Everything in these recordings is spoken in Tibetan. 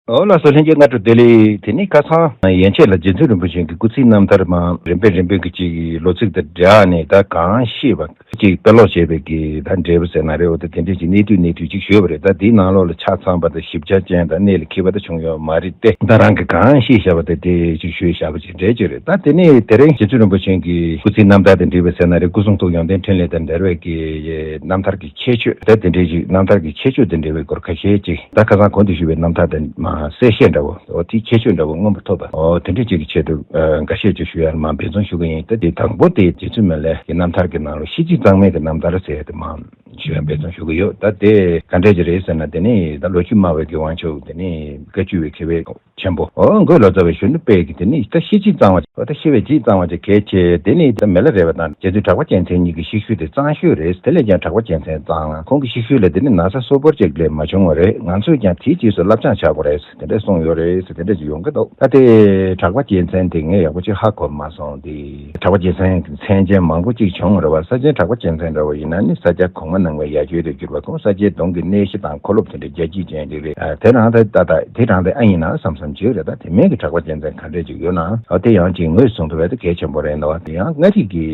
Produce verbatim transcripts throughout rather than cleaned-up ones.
ཨོ་ལགས་སོ། ལྷན་རྒྱས་སྔ་དྲོ་བདེ་ལེགས། དེ་ནི་ཁ་སང་ཡན་ཆད་ལ་རྗེ་བཙུན་རིན་པོ་ཆེ་གི་སྐུ་ཚེའི་རྣམ་ཐར་མ་རིམ་པས་རིམ་པས་ཀྱི་ཅིག་ལོ་ཚིགས་དང་སྦྲགས་ནས་ད་གང་ཤེས་པ་ཅིག་དཔེ་ཀློག་བྱས་པའི་གི་ད་འབྲས་བུ་ཟེར་ན་རེད། འོ་ད་དེ་འདྲས་ཅིག་གནད་བསྡུས་གནད་བསྡུས་ཅིག་ཞུས་པ་རེད། ད་དེའི་ནང་ལོགས་ལ་ཆ་ཚང་པ་དང་ཞིབ་ཆ་ཅན་དང་གནད་ལ་འཁེལ་བ་ད་བྱུང་ཡོད་མ་རེད་དེ། ད་རང་གི་གང་ཤེས་བཞག་པ་དེ་དེ་ཅིག་ཞུས་བཞག་པ་ཅིག་འདྲས་ཅིག་རེད། ད་དེ་ནས་དེ་རིང་རྗེ་བཙུན་རིན་པོ་ཆེ་གི་སྐུ་ཚེའི་རྣམ་ཐར་དང་འབྲེལ་བའི་ཟེར་ན་རེད། སྐུ་གསུང་ཐུགས་ཡོན་ཏན་འཕྲིན་ལས་དང་འབྲེལ་བའི་གི་རྣམ་ཐར་གྱི་ཁྱད་ཆོས་ད་དེ་འདྲས་ཅིག་རྣམ་ཐར་གྱི་ཁྱད་ཆོས་དང་འབྲེལ་བའི་སྐོར་ཁ་ཤས་ཅིག་ད་ཁ་སང་གོང་དུ་ཞུས་པའི་རྣམ་ཐར་དང་མ་གསལ་བཤད་འདྲ་བོ། འོ་དེའི་ཁྱད་ཆོས་འདྲ་བོ་མངོན་པར་ཐོབ་པ། འོ་དེ་འདྲ་ཅིག་གི་ཆེད་དུ་ཨ་འགའ་ཤས་ཅིག་ཞུ་ཡ་མ་འབད་བརྩོན་ཞུ་གི་ཡིན། ད་དེ་དང་པོ་དེ་རྗེ་བཙུན་མི་ལའི་གི་རྣམ་ཐར་གྱི་ནང་ལ་ཤེས་བྱའི་གཙང་མའི་གི་རྣམ་ཐར་ཟེར་ཡ་དེ་མ་ཞུ་ཡ་འབད་བརྩོན་ཞུ་གི་ཡོད། ད་དེ་ག་འདྲས་ཅིག་རེད་ཟེར་ན། དེ་ནི་ད་ལོ་རྒྱུས་སྨྲ་བའི་གི་དབང་ཕྱུག་དེ་ནི་བཀའ་བརྒྱུད་པའི་མཁས་པའི་ཆེན་པོ་འོ་མགོན་ལོ་ཙཱ་བའི་གཞོན་ནུ་དཔལ་གྱིས་དེ་ནི་ད་ཤེས་བྱའི་གཙང་མ། འོ་ད་ཤེས་པའི་བྱིའི་གཙང་མ་ཅིག་གལ་ཆེ། དེ་ནི་ད་མི་ལ་རས་པ་དང་རྗེ་བཙུན་གྲགས་པ་རྒྱལ་མཚན་གཉིས་ཀྱི་ཤེད་ཤུགས་དེ་གཙང་ཤོས་རེད། དེ་ལས་ཀྱང་གྲགས་པ་རྒྱལ་མཚན་གཙང་། ཁོང་གི་ཤེད་ཤུགས་ལ་དེ་ནི་ན་ཚ་སོ་པོར་ཅིག་ལས་མ་བྱུང་བ་རེད། ང་ཚོས་ཀྱང་དེའི་རྗེས་སུ་བསླབ་སྦྱང་བྱ་དགོས་རེད། དེ་འདྲས་གསུངས་ཡོད་རེད་ཟེར་དེ་འདྲས་ཅིག་ཡོང་གི་འདུག་ད་དེ་གྲགས་པ་རྒྱལ་མཚན་དེ་ངས་ཡག་པོ་ཅིག་ཧ་གོ་མ་སོང་། དེ་གྲགས་པ་རྒྱལ་མཚན་གྱི་མཚན་ཅན་མང་པོ་ཅིག་བྱུང་རེད་བ། ས་ཆེན་གྲགས་པ་རྒྱལ་མཚན་འདྲ་བོ་ཡིན་ན་ནི་ས་སྐྱ་གོང་མ་གནང་བའི་ཡ་གྱལ་དུ་གྱུར་པ། ཁོང་ས་སྐྱའི་གདུང་གི་གནས་གཞི་དང་མཁོ་སློབ་དེ་འདྲ་རྒྱ་སྐྱེད་ཅན་ཅིག་རེད། ཨ་དེ་རང་དེ་ད་ད་དེ་རང་དེ་ཨ་ཡིན་ན་བསམ་བསམ་ཅིག་རེད། ད་དེ་མིན་གྱི་གྲགས་པ་རྒྱལ་མཚན་ག་འདྲས་ཅིག་ཡོད་ན། ཨ་དེ་ཡང་ཅིག་ངོས་བཟུང་ཐུབ་པ་དེ་གལ་ཆེན་པོ་རེད་འདུག་བ། དེ་ཡང་མངའ་རིས་ཀྱི་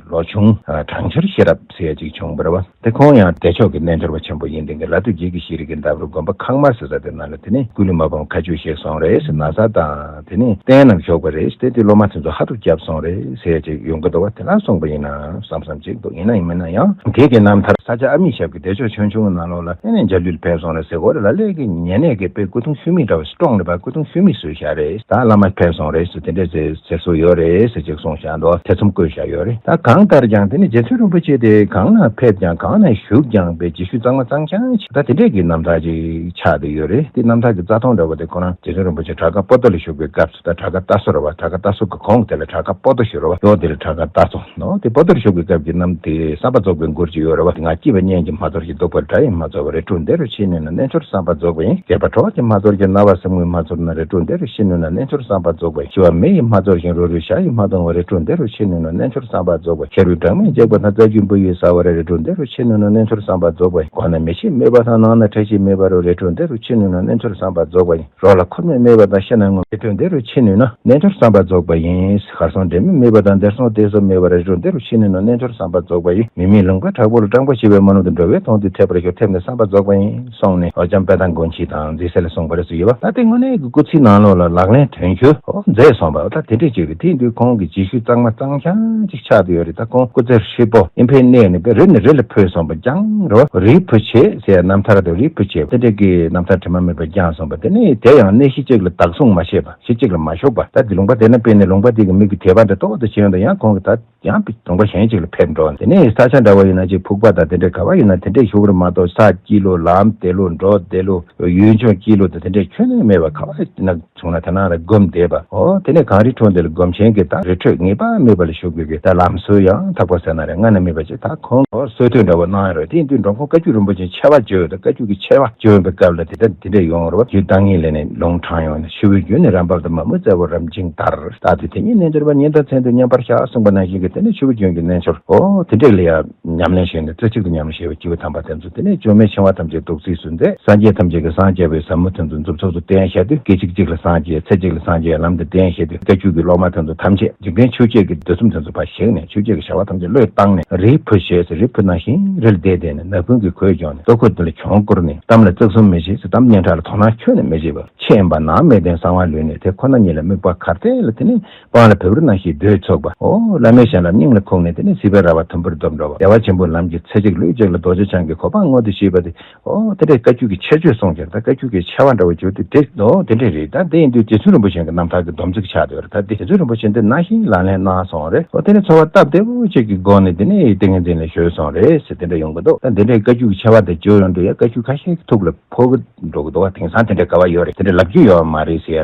ལོ་ཆུང་ཨ་གྲང་ཤར་ཤེས་རབ་ཟེར་ཡ་ཅིག་བྱུང་བ་རེད་བ། དེ་ཁོང་ཡང་བདེ་མཆོག་གི་རྣལ་འབྱོར་པ་ཆེན་པོ་ཡིན། དེང་གི་ལ་སྟོད་རྒྱལ་གྱི་ཤེས་རིག་གི་འདབས་རུ་དགོན་པ་ཁང་དམར་ཟེར་ས་དེ་ནང་ལ་དེ་ནས་ཀུ་ལུ་མ་འབུམ་མཁའ་སྤྱོད་ཞིག་སོང་རེད་ཟེར། ན་བཟའ་དང་དེ་ནས་རྟེན་རྣམས་ཞོག་པ་རེད་ཟེར། དེ་སློབ་མ་དེ་ཚོ་ཧ་ཐུག་བརྒྱབ་སོང་རེད་ཟེར་ཅིག་ཡོང་གི་འདུག་བ། དེ་ལ་སོང་པ་ཡིན་ན་བསམ་བསམ་ཅིག་འདུག་ཡིན་ན་ཡིན་མིན་ན་ཡང་དེ་གི་རྣམ་ཐར་ས་སྐྱ་ཨ་མྱེས་ཞབས་ཀྱི་བདེ་མཆོག་ཆུང་ཆུང་གི་ནང་ལོགས་ལ་ཨེ་ནས་འཇའ་ལུས་ཕེབས་སོང་རེད་ཟེར་གོ་རེད། ལ་ལས་ཀྱི་ཉེ་གནས་ཀྱི་དཔེ་སྐུ་གདུང་ཤུལ་མིག་འདྲ་བ་ཞིག་བཀྲོངས་རེད་པ། སྐུ་གདུང་ཤུལ་མིག་བཟོས་བཞག་རེད། ད་བླ་མ་ཕེབས་སོང་རེད་ཟེར་དེ་འདྲས་ཟེར་ཟེར་སྲོལ་ཡོད་རེད་ཟེར་ཅིག་གསུངས་བཞག་འདུག་ཐེ་ཚོམ་བཀོད་བཞག་ཡོད་རེད། ད་གང་ལྟར་ཀྱང་དེ་ནི་རྗེ་བཙུན་རིན་པོ་ཆེ་དེ་གང་ན་ཕེབས་ཀྱང་གང་ན་བཞུགས་ཀྱང་པའི་རྗེས་ཤུལ་གཙང་མ་གཙང་རྐྱང་ཞིག་ད་དེ་འདྲས་ཀྱི་རྣམ་ཐར་ཅིག་ཆགས་བསྡད་ཡོད་རེད། དེ་རྣམ་ཐར་གྱི་རྩ་ཐོག་འདྲ་བོ་དེ་ཁོ་རང་རྗེ་བཙུན་རིན་པོ་ཆེ་བྲག་དཀར་པོ་ཏ་ལ་བཞུགས་པའི་སྐབས་སུ། ད་བྲག་དཀར་རྟ་སོ་རེད་བ། བྲག་དཀར་རྟ་སོ་གི་གོང་དེ་ལ་བྲག་དཀར་པོ་ཏ་ཞུ་རེད་བ། ཡོག་དེ་ལ་བྲག་དཀར་རྟ་སོ་ནོ། དེ་པོ་ཏ་ལ་བཞུགས་པའི་སྐབས་ཀྱི་རྣམ་དེ་བསམ་པ་རྫོགས་པའི་མགུར་ཅིག་ཡོད་རེད་བ། ང་སྐྱིད་པ་གཉེན་གྱིས་མ་ཚོར་ཞིང་། སྡུག་པ་དགྲ་ཡིས་མ་ཚོར་བར། རི་ཁྲོད་འདི་རུ་ཕྱིན་ནུས་ན། རྣལ་འབྱོར་བསམ་པ་རྫོགས་པ་ཡིན། སྐྱེས་པ་གྲོགས་ཀྱིས་མ་ཚོར་ཞིང་། རྣ་བ་ཟེར་མོས་མ་ཚོར་ན། རི་ཁྲོད་འདི་རུ་ཕྱིན་ནུས་ན། རྣལ་འབྱོར་བསམ་པ་རྫོགས་པ་ཡིན། འཆི་བ་མེ་ཡིས་མ་ཚོར་ཞིང་། རོ་རུས་ཞག་ཡིས་མ་གདུང་བར། རི་ཁྲོད་འདི་རུ་ཕྱིན་ནུས་ན། རྣལ་འབྱོར་བསམ་པ་རྫོགས་པ་ཡིན། ཤ་རུས་སྦྲང་མས་བཅད་པ་དང་། རྩྭ་རྒྱུས་འབུ་ཡིས་ཟ་བར། རི་ཁྲོད་འདི་རུ་ཕྱིན་ནུས་ན། རྣལ་འབྱོར་བསམ་པ་རྫོགས་པ་ཡིན། གོང་ན་མེ་ཤེད་མེད་པ་དང་། ནང་ན་ཁྲག་ཤེད་མེད་པ་རུ། རི་ཁྲོད་འདི་རུ་ཕྱིན་ནུས་ན། རྣལ་འབྱོར་བསམ་པ་རྫོགས་པ་ཡིན། རོ་ལ་འཁོར་མེད་མེད་པ་དང་། ཤ་ན་ངོ་། རི་ཁྲོད་འདི་རུ་ཕྱིན་ནུས་ན། རྣལ་འབྱོར་བསམ་པ་རྫོགས་པ་ཡིན། གར་སོང་འབྲལ་མེད་མེད་པ་དང་། བདེར་སོང་སྡོད་ས་མེད་པ་རུ། རི་ཁྲོད་འདི་རུ་ཕྱིན་ནུས་ན། རྣལ་འབྱོར་བསམ་པ་རྫོགས་པ་ཡིན། མི་མེད་ལུང་པ་དྲག་པོ་ལ། སྤྲང་པོ་ཞེས་པའི་མ་ནུ་དུ། འགྲོ་བའི་དོན་དུ་འཐད་པར་ཤོག་ཐེབས་ནས་བསམ་པ་རྫོགས་པ་ཡིན། གསུངས་ནས་ཨོ་ལྕམ་དཔལ་ཐང་དགོན་ཆེན་དང་མཛེས་སེ་ལ་གསུངས་པ་རེད་ཟེར་ཡོད་པ། ད་དེ་དངོས་གནས་ཀྱི་སྐུ་ཚེའི་ནང་ལོགས་ལ་ལག་ལེན་དོན་འཁྱོལ་ཨོ་མཛད་སོང་བ། ད་དེ་འདྲས་ཅིག་རེད། དེ་ཡིན་དུས་ཁོང་གི་རྗེས་ཤུལ་གཙང་མ་གཙང་རྐྱང་ཅིག་ཆགས་བསྡད་ཡོད་རེད། ད་ཁོང་སྐུ་ཚེ་ཧྲིལ་པོ་ཨིན་ཕའི་གནས་ནས་རི་ནས་རི་ལ་འཕོས་སོང་བ་རྐྱང་རེད་བ། རིའི་བུ་ཆེ་ཟེར་རྣམ་ཐར་དང་། རིའི་བུ་ཆེ་དེ་འདྲས་ཀྱི་རྣམ་ཐར་དྲི་མ་མེད་པར་བསྐྱངས་སོང་བ། དེ་ནས་དེ་ཡང་གནས་གཞི་གཅིག་ལ་བདག་བཟུང་མ་བྱས་པ། གཞི་གཅིག་ལ་མ་ཞུགས་པ། ད་དེ་ལུང་པ་དེ་ན་དཔེར་ན་ལུང་པ་དེ་གི་མི་གི་དད་པ་འདྲ་ཏོག་ཙམ་བྱས་ཡོང་དུས་ཡང་ཁོང་གིས་ད་ཡང་ལུང་པ་གཞན་ཅིག་ལ་ཕེབས་འགྲོ། དེ་ནས་ས་ཆ་འདྲ་བོ་ཡིན་ན་ཅིག་ཕུག་པ་དང་དེ་འདྲ་ག་བ་ཡིན་ན་དེ་འདྲས་ཞུགས་རེད་མ་གཏོགས། ས་སྐྱིད་ལོ་ལམ་བདེ་ལོ་འགྲོ་བདེ་ལོ་ཡུལ་ལྗོངས་སྐྱིད་ལོ་དང་དེ་འདྲས་ཁྱོན་ནས་མེད་པ། ག་བ་ན་བྱུང་ན་དེ་ནང་ལ་སྒོམ་བསྡད་པ། ཨོ་དེ་ནས་གངས་རིའི་ཁྲོད་འདི་ལ་སྒོམ་ཆེན་གྱི་ད་རི་ཁྲོད་ངེས་པ་མེད་པ་ལ་ཞུགས་དགོས་ཀྱི་ད་ལམ་སྲོལ་ཡང་དག་པ་ཟེར་ན་རེད། སྔ་ན་མེད་པ་ཅིག་ད་ཁོང་ཨོ་སྲོལ་གཏོད་འདྲ་བོ་གནང་ཡོད་རེད། དེ་ཡིན་དུས་འགྲོ་ཁོང་བཀའ་བརྒྱུད་རིན་པོ་ཆེ་ཆེ་བ་བརྗོད་ད་བཀའ་བརྒྱུད་ཀྱི་ཆེ་བ་བརྗོད་པའི་སྐབས་ལ་དེ་ད་དེ་འདྲས་ཡོང་རེད་བ། རྒྱུད་བདག་ཉིད་ལས་ནས་ལུང་དྲངས་ཡོང་ནས། ཆུ་བོའི་རྒྱུན་ནི་རབ་འབབ་ཏུ། མ་མོའི་རྩ་བོ་རབ་འབྱིང་ལྟར། རྟག་ཏུ་དེ་ཉིད་རྣལ་འབྱོར་པ། ཉིན་དང་མཚན་དུ་མཉམ་པར་བཞག་གསུངས་པ་ནང་བཞིན་གྱི་དེ་ནས་ཆུ་བོའི་རྒྱུན་གྱི་རྣལ་འབྱོར་ཨོ་དེ་འདྲས་ལ་ཡང་ཉམས་ལེན་བྱས་ནས་རྩེ་གཅིག་ཏུ་ཉམས་ལེན་བྱས་པའི་སྐྱེས་བུ་དམ་པ་དེ་ཚོ་དེ་ནས་བཅོམ་མེད་ཤིང་དབང་ཐམས་ཅད་རྡོག་རྫིས་སུ་མཛད། སངས་རྒྱས་ཐམས་ཅད་ཀྱི་སངས་རྒྱས་པའི་ཟབ་མོ་དེ་ཚོ་མཛུབ་ཚུགས་སུ་བསྟན་བཞག་དུས། སྐད་ཅིག་གཅིག་ལ་སངས་རྒྱས། ཚེ་གཅིག་ལ་སངས་རྒྱས་ལམ་དུ་བསྟན་བཞག་དུས། བཀའ་བརྒྱུད་ཀྱི་སློབ་མ་དེ་ཚོ་ཐམས་ཅད་འཇིག་རྟེན་ཆོས་བརྒྱད་ཀྱི་འདོད་སེམས་དེ་ཚོ་ཕར་བཞེངས་ནས། ཆོས་བརྒྱད་ཀྱི་བྱ་བ་ཐམས་ཅད་བློས་བཏང་ནས། རིའི་བུ་ཞེས་སུ་རིའི་བུ་ནང་བཞིན་རི་ལ་བསྡད་བསྡད་ནས། ན་བུན་གྱི་གོས་གྱོན་ནས། ལྟོ་གོས་དེ་ལ་གྱོང་བསྐུར་ནས། གཏམ་ལ་བརྩེགས་གསུམ་མི་བྱེད་ཟེར། གཏམ་སྙན་གྲགས་ལ་དོ་སྣང་ཁྱོན་ནས་མི་བྱེད་པ། ཆེ་ཡིན་པ་ནང་མི་བདེན་གསང་བ་ལུས་ནས། དེ་ཁོ་ན་ཉིད་ལ་དམིགས་པ་གར་ཐལ་ལ། དེ་ནས་སྤང་ལ་བབས་རི་ནང་བཞིན་སྡོད་ཚུགས་པ། ཨོ་བླ་མའི་ཞལ་ལ་སྙིང་ལ་ཁུག་ནས། དེ་ནས་སྲིད་པའི་ར་བ་དུམ་བུར་བརྡོལ་འགྲོ་བ། བདེ་བ་ཆེན་པོའི་ལམ་གྱི་ཚེ་གཅིག་ལུས་གཅིག་ལ་རྡོ་རྗེ་འཆང་གི་གོ་འཕང་མངོན་དུ་བྱེད་པ་དེ། ཨོ་དེ་འདྲའི་བཀའ་བརྒྱུད་ཀྱི་ཁྱད་ཆོས་གསུངས་ཀྱང་ད་བཀའ་བརྒྱུད་ཀྱི་ཆེ་བ་འདྲ་བོ་བརྗོད་དུས་དེ་ཨོ་དེ་འདྲས་རེད། ད་དེ་ཡིན་དུས་རྗེ་བཙུན་རིན་པོ་ཆེ་གི་རྣམ་ཐར་གྱི་སྡོམ་ཚིག་ཆགས་བསྡད་པ་རེད། ད་དེ་རྗེ་བཙུན་རིན་པོ་ཆེ་འདི་ནང་བཞིན་ལག་ལེན་གནང་སོང་རེད། ཨོ་དེ་ནས་འཚོ་བ་སྟབས་བདེ་པོ་ཅིག་གི་སྒོ་ནས་དེ་ནས་ཏིང་ངེ་འཛིན་ལ་གཞོལ་སོང་རེད་ཟེར་དེ་འདྲ་ཡོང་གི་འདུག་ད་དེ་འདྲའི་བཀའ་བརྒྱུད་ཀྱི་ཆེ་བ་དེ་བརྗོད་ཡོང་དུས་ཡང་བཀའ་བརྒྱུད་ཁ་ཤས་ཀྱི་ཐུགས་ལ་ཕོག་གི་འགྲོ་གི་འདུག་བ། དེང་སང་དེ་འདྲ་ག་བ་ཡོད་རེད། དེ་འདྲ་ལབ་རྒྱུ་ཡོད་མ་རེད་ཟེར་ཡ་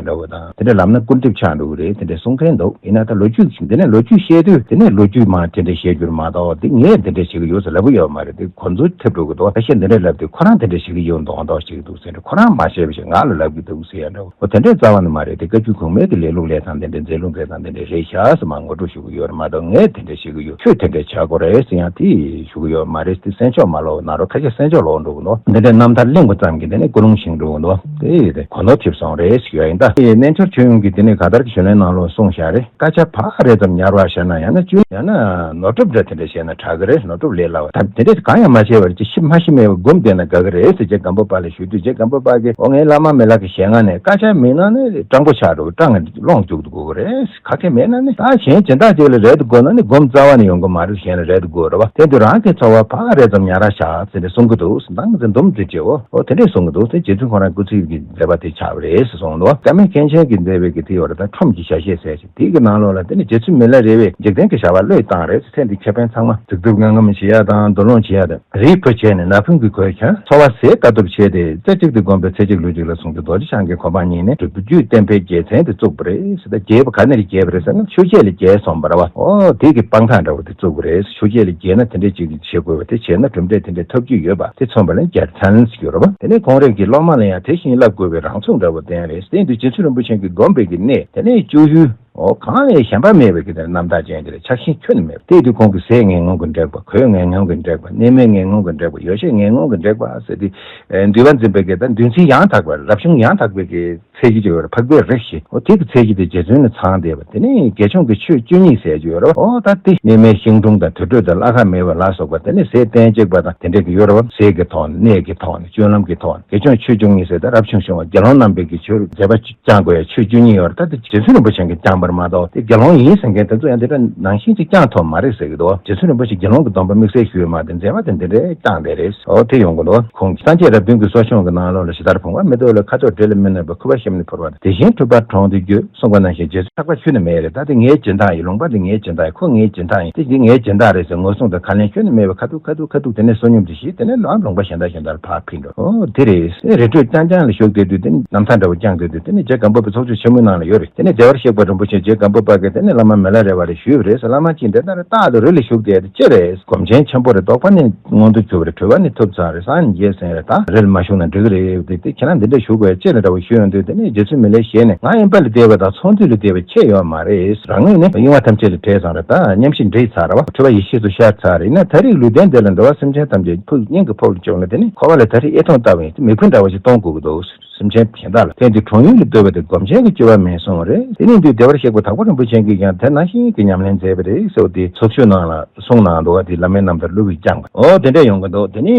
འདྲ་བོ་དང་། དེ་འདྲ་ལབ་ན་སྐུར་འདེབས་ཆགས་འགྲོ་གི་རེད། དེ་འདྲ་གསུང་མཁན་འདུག་ཡིན་ན་ད་ལོ་རྒྱུས་ཤིག་འདི་ནས་ལོ་རྒྱུས་བཤད་དུས་དེ་ནས་ལོ་རྒྱུས་མ་དེ་འདྲ་བཤད་རྒྱུར་མ་གཏོགས། འདི་ངས་འདི་འདྲ་བྱེད་ཀྱི་ཡོད་ཟེར་ལབ་ཀྱི་ཡོད། མ་རེད། དེ་ཁོ་ཚོ་ཐེབས་འགྲོ་གི་འདུག་ཁ་ཤས་འདི་འདྲ་ལབ་དུས་ཁོ་རང་དེ་འདྲ་བྱེད་ཀྱི་ཡོད་མདོག་མདོག་བྱེད་ཀྱི་འདུག་ཟེར་འདྲ། ཁོ་རང་མ་བྱས་པ་ཞིག་ང་ལ་ལབ་ཀྱི་འདུག་ཟེར་ཡ་འདྲ། འོ་དེ་འདྲའི་རྩ་བ་ནས་མ་རེད། དེ་བཀའ་བརྒྱུད་གོང་མའི་གི་ལས་ལུགས་ལས་སྟངས་དེ་འདྲ་མཛད་ལུགས་མཛད་སྟངས་དེ་འདྲ་རེད་ཤག་ཟེར་མ་ངོ་སྤྲོད་ཞུ་གི་ཡོད་རེད་མ་གཏོགས། ངས་དེ་འདྲ་བྱེད་ཀྱི་ཡོད། ཁྱོད་དེ་འདྲ་བྱ་དགོས་རེད་ཟེར་ཡང་དེ་ཞུ་གི་ཡོད་མ་རེད། དེ་སེམས་ཤོག་མ་ལོག་ན་རོ། ཁ་ཤས་སེམས་ཤོག་ལོག་འགྲོ་གི་འདུག་འདི་འདྲའི་རྣམ་ཐར་གླེང་པ་ཙམ་གྱིས་དེ་ནས་ཀུན་སློང་ཞིག་འགྲོ་གི་འདུག་དེ་ཡིན་དེ་གོ་ནོར་ཐེབས་སོང་རེད་ཟེར་ཡ་ཡིན་ད། དེ་རྣལ་འབྱོར་ཆོས་དབྱིངས་ཀྱིས་དེ་ནས་གང་ལྟར་གྱི་ཞུ་ལན་ནང་ལོགས་གསུངས་བཞག་རེད། སྐད་ཆ་ཕར་རེ་ཙམ་ཉར་བ་བྱས་ན་ཡང་ན་བཅུ་ཡང་ན་ནོར་སྒྲུབ་འདྲ་དེ་འདྲ་བྱས་ན་དྲག་གི་རེད། ནོར་སྒྲུབ་ལས་སླ་བ་ད་དེ་འདྲས་གང་ཡང་མ་བྱས་པར་ཅི་ཤི་མ་ཤི་མེད་པར་སྒོམ་བསྡད་ན་དགའ་གི་རེད་ཟེར་རྗེ་སྒམ་པོ་པ་ལ་ཞུས་དུས། རྗེ་སྒམ་པོ་པ་གིས་འོ་ངའི་བླ་མ་མི་ལག་གི་ཞལ་སྔ་ནས་སྐད་ཆ་མིན་ན་ནི་སྤྲང་པོ་ཆགས་འགྲོ་གི། སྤྲང་ངེ་ལོང་བཅུག་དགོས་གི་རེད། ག་གེ་མེད་ན་ནི་ད་གཞན་སྦྱིན་བདག་ཅིག་ལ་རེད་དུ་དགོས་ན་ནི་སྒོམ་རྩ་བ་ནས་ཡོང་གི་མ་རེད། གཞན་ལ་རེད་དུ་དགོས་རེད་བ། དེ་དུས་རང་གི་འཚོ་བ་ཕར་རེ་ཙམ་ཉར་ར་བཞག་ཟེར་ནས་གསུང་གི་འདུག་ཟེར་འདང་གི་ཟེར་འདུམ་ཟེར་བྱེད་འོ། འོ་དེ་འདྲས་གསུང་གི་འདུག་ཟེར། རྗེ་བཙུན་ཁོང་རང་སྐུ་ཚེ་གི་མཛད་པ་དེ་ཆགས་པ་རེད་ཟེར་གསུངས་འདུག་བཀའ་མའི་མཁན་ཆེན་གྱི་མཛད་པའི་གི་དེ་ཡོད་རེད། ད་ཁྲོམ་གྱི་ཞལ་བཞེས་ཟེར་ཞིག་དེའི་གི་ནང་ལོགས་ལ་དེ་ནི་རྗེ་བཙུན་མི་ལ་རས་པས་འཇིག་རྟེན་གྱི་བྱ་བ་བློས་བཏང་རེད། ཚེ་འདི་ཁེ་ཕན་ཚང་མ་རྫིག་རྫིག་ངང་ངམ་བྱེད་ཡ་དང་འདུ་ལོང་བྱེད་ཡ་དང་། རིལ་བུ་བྱས་ནས་ན་བུན་གྱིས་གོས་ཀྱང་། འཚོ་བ་ཟས་དཀའ་ཐུབ་བྱས་ཏེ། རྩེ་གཅིག་ཏུ་བསྒོམས་པས་ཚེ་གཅིག་ལུས་གཅིག་ལ་གསུངས་ཏེ། རྡོ་རྗེ་འཆང་གི་གོ་འཕང་བརྙེས་ནས་སྒྲུབ་བརྒྱུད་བསྟན་པའི་རྒྱལ་མཚན་དེ་བཙུགས་པ་རེད་ཟེར། ད་རྒྱས་པ་ག་ནས་རྒྱས་པ་རེད་ཟེར་ན་ཆོས་བརྒྱད་ལ་རྒྱས་སོང་བ་རེད་བ། ཨོ་དེ་གི་སྤང་ཐང་འདྲ་བོ་དེ་བཙུགས་པ་རེད། ཆོས་བརྒྱད་ལ་རྒྱས་ན་དེ་འདྲས་ཅིག་བྱེད་དགོས་པ་དེ་བྱས་ན་གྲུབ་འབྲས་དེ་འདྲས་ཐོབ་རྒྱུ་ཡོད་པ་དེ་མཚོན་པ་ལ་རྒྱལ་མཚན་ཟེར་གྱི་ཡོད་རེད་བ། དེ་ནས་ཁོང་རང་གི་སློབ་མ་ལ་ཡང་དེ་བཞིན་བསླབ་དགོས་པའི་རང་ཚུགས་འདྲ་བོ་བསྟན་རེད། བསྟན་དུས་རྗེ་བཙུན་རིན་པོ་ཆེ་གིས་བསྒོམས་པའི་གི་གནས་དེ་ནས་བཅུ་ཡུལ། འོ་གང་ལས་གཞན་པ་མེད་པའི་གི་དེ་རྣམ་དག་ཅན་དེ་ལ་ཆགས་ཞེན་ཁྱོན་ནས་མེད་པ། དེ་དུས་ཁོང་གི་ཟས་ངན་ངོན་གྱིས་འགྲེགས་པ། གོས་ངན་ངོན་གྱིས་འགྲེགས་པ། གནས་མལ་ངན་ངོན་གྱིས་འགྲེགས་པ། ཡོ་བྱད་ངན་ངོན་གྱིས་འགྲེགས་པ་ཟེར་ཏེ། ཨེ་འདུལ་བ་འཛིན་པའི་གི་ད་འདུལ་འཛིན་ཡང་དག་པ་རབ་བྱུང་ཡང་དག་པའི་གི་ཚད་གཞི་ཅིག་ཡོད་རེད། འཕགས་པའི་རིགས་ཞེས། འོ་དེ་གི་ཚད་གཞི་དེ་རྗེ་བཙུན་ལ་ཚང་བསྡད་པ། དེ་ནས་དགེ་སྦྱོང་གི་ཆོས་བཅུ་གཉིས་ཟེར་གྱི་ཡོད་རེད། འོ་ད་དེ་གནས་མལ་ཤིང་དྲུང་དང་དུར་ཁྲོད་དང་བླ་ཁ་མེད་པ་ལ་སོགས་པ་དེ་ནས་ཟས་སྟན་གཅིག་པ་དང་དེ་འདྲས་ཀྱི་ཡོད་རེད་བ། ཟས་ཀྱི་ཐོག་ནས་གནས་ཀྱི་ཐོག་ནས་སྤྱོད་ལམ་གྱི་ཐོག་ནས། དགེ་སྦྱོང་ཆོས་བཅུ་གཉིས་ཟེར་ད་རབ་བྱུང་བྱུང་བ་དགེ་སློང་རྣམ་པའི་གི་ཆོས་མཛད་པ་བསྐྱང་དགོས་ཡ་ཆོས་བཅུ་གཉིས་ཡོད་རེད། ད་དེ་རྗེ་བཙུན་རིན་པོ་ཆེ་གིས་བསྐྱངས་པར་མ་གཏོགས་དེ་དགེ་སློང་ཡིན་ཟེར་མཁན་དེ་ཚོ་ཡང་དེ་འདྲ་ནང་བཞིན་ཅིག་བསྐྱངས་ཐུབ་མ་རེད་ཟེར་གི་འདུག་རྗེ་བཙུན་རིན་པོ་ཆེ་དགེ་སློང་གི་སྡོམ་པ་དམིགས་བསལ་ཞུས་མ་དེ་མཛད་པ་དེ་འདི་འདྲའི་བསྐྱངས་བསྡད་རེད། འོ་དེ་ཡོང་གི་འདུག་ཁོང་གིས་སངས་རྒྱས་རབ་བདུན་གྱི་གསོ་སྦྱོང་གི་ནང་ལོགས་ལ་ཇི་ལྟར་བུང་བ་མེ་ཏོག་ལ། ཁ་དོག་འབྲས་ལ་མི་གནོད་པ། ཁུ་བ་ཤམ་ནི་ཕོར་པ་དང་། དེ་བཞིན་གྲུབ་པ་གྲོང་དུ་བསྐྱོད། གསུངས་པ་ནང་བཞིན་རྗེ་བཙུན་ཐག་པ་ཆོད་ནི་མེད་རེད། ད་དེ་ངའི་སྦྱིན་བདག་ཡིན། ལུང་པ་འདི་ངའི་སྦྱིན་བདག་ཡིན། ཁོ་ངའི་སྦྱིན་བདག་ཡིན། དེ་འདི་ངའི་སྦྱིན་བདག་རེད་ཟེར་ངོ་སྲུང་དང་ཁ་ལན་ཁྱོན་ནས་མེད་པར་ཁ་ཐུག་ཁ་ཐུག་ཁ་ཐུག་དེ་ནས་བསོད་སྙོམས་དེ་བཞེས། དེ་ནས་ལམ་ལུང་པ་གཞན་དག་གཞན་དག་ལ་ཕར་ཕུད་འགྲོ། ཨོ་དེ་རེད། རི་ཁྲོད་རྐྱང་རྐྱང་ལ་བཞུགས་བསྡད་དུས་དེ་ནས་རྣམ་ཐར་འདྲ་བོ་བསྐྱངས་བསྡད་དུས་དེ་ནས་རྗེ་སྒམ་པོ་པའི་ཚོགས་ཆོས་ཆེན་མོའི་ནང་ལ་ཡོད་རེད། དེ་ནས་བདེ་བར་གཤེགས་པ་རིན་པོ་ཆེ་རྗེ་སྒམ་པོ་པ་གིས་དེ་ནས་བླ་མ་མི་ལ་རས་པ་ལ་ཞུས་པ་རེད་ཟེར། བླ་མ་ཅིག་འདི་ལྟར་རྟག་ཏུ་རི་ལ་བཞུགས་བསྡད་དེ་ཅི་རེད། སྒོམ་ཆེན་ཆེན་པོ་རེད། རྟོགས་པ་ནི་མངོན་དུ་གྱུར་པ་རེད། གྲོལ་བ་ནི་ཐོབ་ཚར་རེད། སངས་རྒྱས་ཟེར་རེད། ད་རི་ལ་མ་བཞུགས་ན་འགྲིག་གི་རེད། དེ་དེ་ཁྱེད་རང་འདི་འདྲ་བཞུགས་དགོས་ཅི་རེད་འདྲ་བོ་ཞུས་ཡོང་དུས་དེ་ནས་རྗེ་བཙུན་མི་ལས་ཞེད་ནས་ང་ཡིན་པ་ལ་བལྟས་པ་དང་ཚོང་འདུས་ལ་བལྟས་པ་ཁྱད་ཡོད་མ་རེད། རང་ངོས་ནས་གཡེང་བ་ཐམས་ཅད་ལ་བྲལ་ཚར་རེད། ད་མཉམ་ཤེས་འདྲེས་ཚར་རེད་བ། འཁྲུལ་པ་ཡེ་ཤེས་སུ་ཤར་ཚར་རེད། ཡིན་ན་ད་རེས་ལུས་རྟེན་འདི་ལ་འགྲོ་བ་སེམས་ཅན་ཐམས་ཅད་ཕུགས་སྙིང་གི་ཕུགས་ལ་བཅུག་ནས་དེ་ནི་འཁོར་བ་ལ་ད་རེས་ཨེ་ཐོང་ལྟ་བུ་ཡིན། མིག་ཕུ་འདྲ་བ་ཞིག་གཏོང་དགོས་ཀྱི་འདུག་སེམས་ཅན་གཞན་དག་ལ། དེ་འདི་གྲོང་ཡུལ་ལ་སྡོད་པ་དེ་སྒོམ་ཆེན་གྱི་སྤྱོད་པ་མིན་གསུངས་པ་རེད། དེ་ནས་འདུས་བདེ་བར་གཤེགས་པ་དྭགས་པོ་རིན་པོ་ཆེ་གིས་ཀྱང་དེ་ནང་བཞིན་གྱི་ཉམས་ལེན་མཛད་པ་རེད་ཟེར་བ་དེ་ཚོགས་ཆོས་ནང་ལ་གསུངས་གནང་འདུག་བ། དེ་བླ་མའི་རྣམ་ཐར་ཀླུ་གིས་བསྐྱངས་པ། ཨོ་དེ་འདྲ་ཡོང་གི་འདུག་དེ་ནས་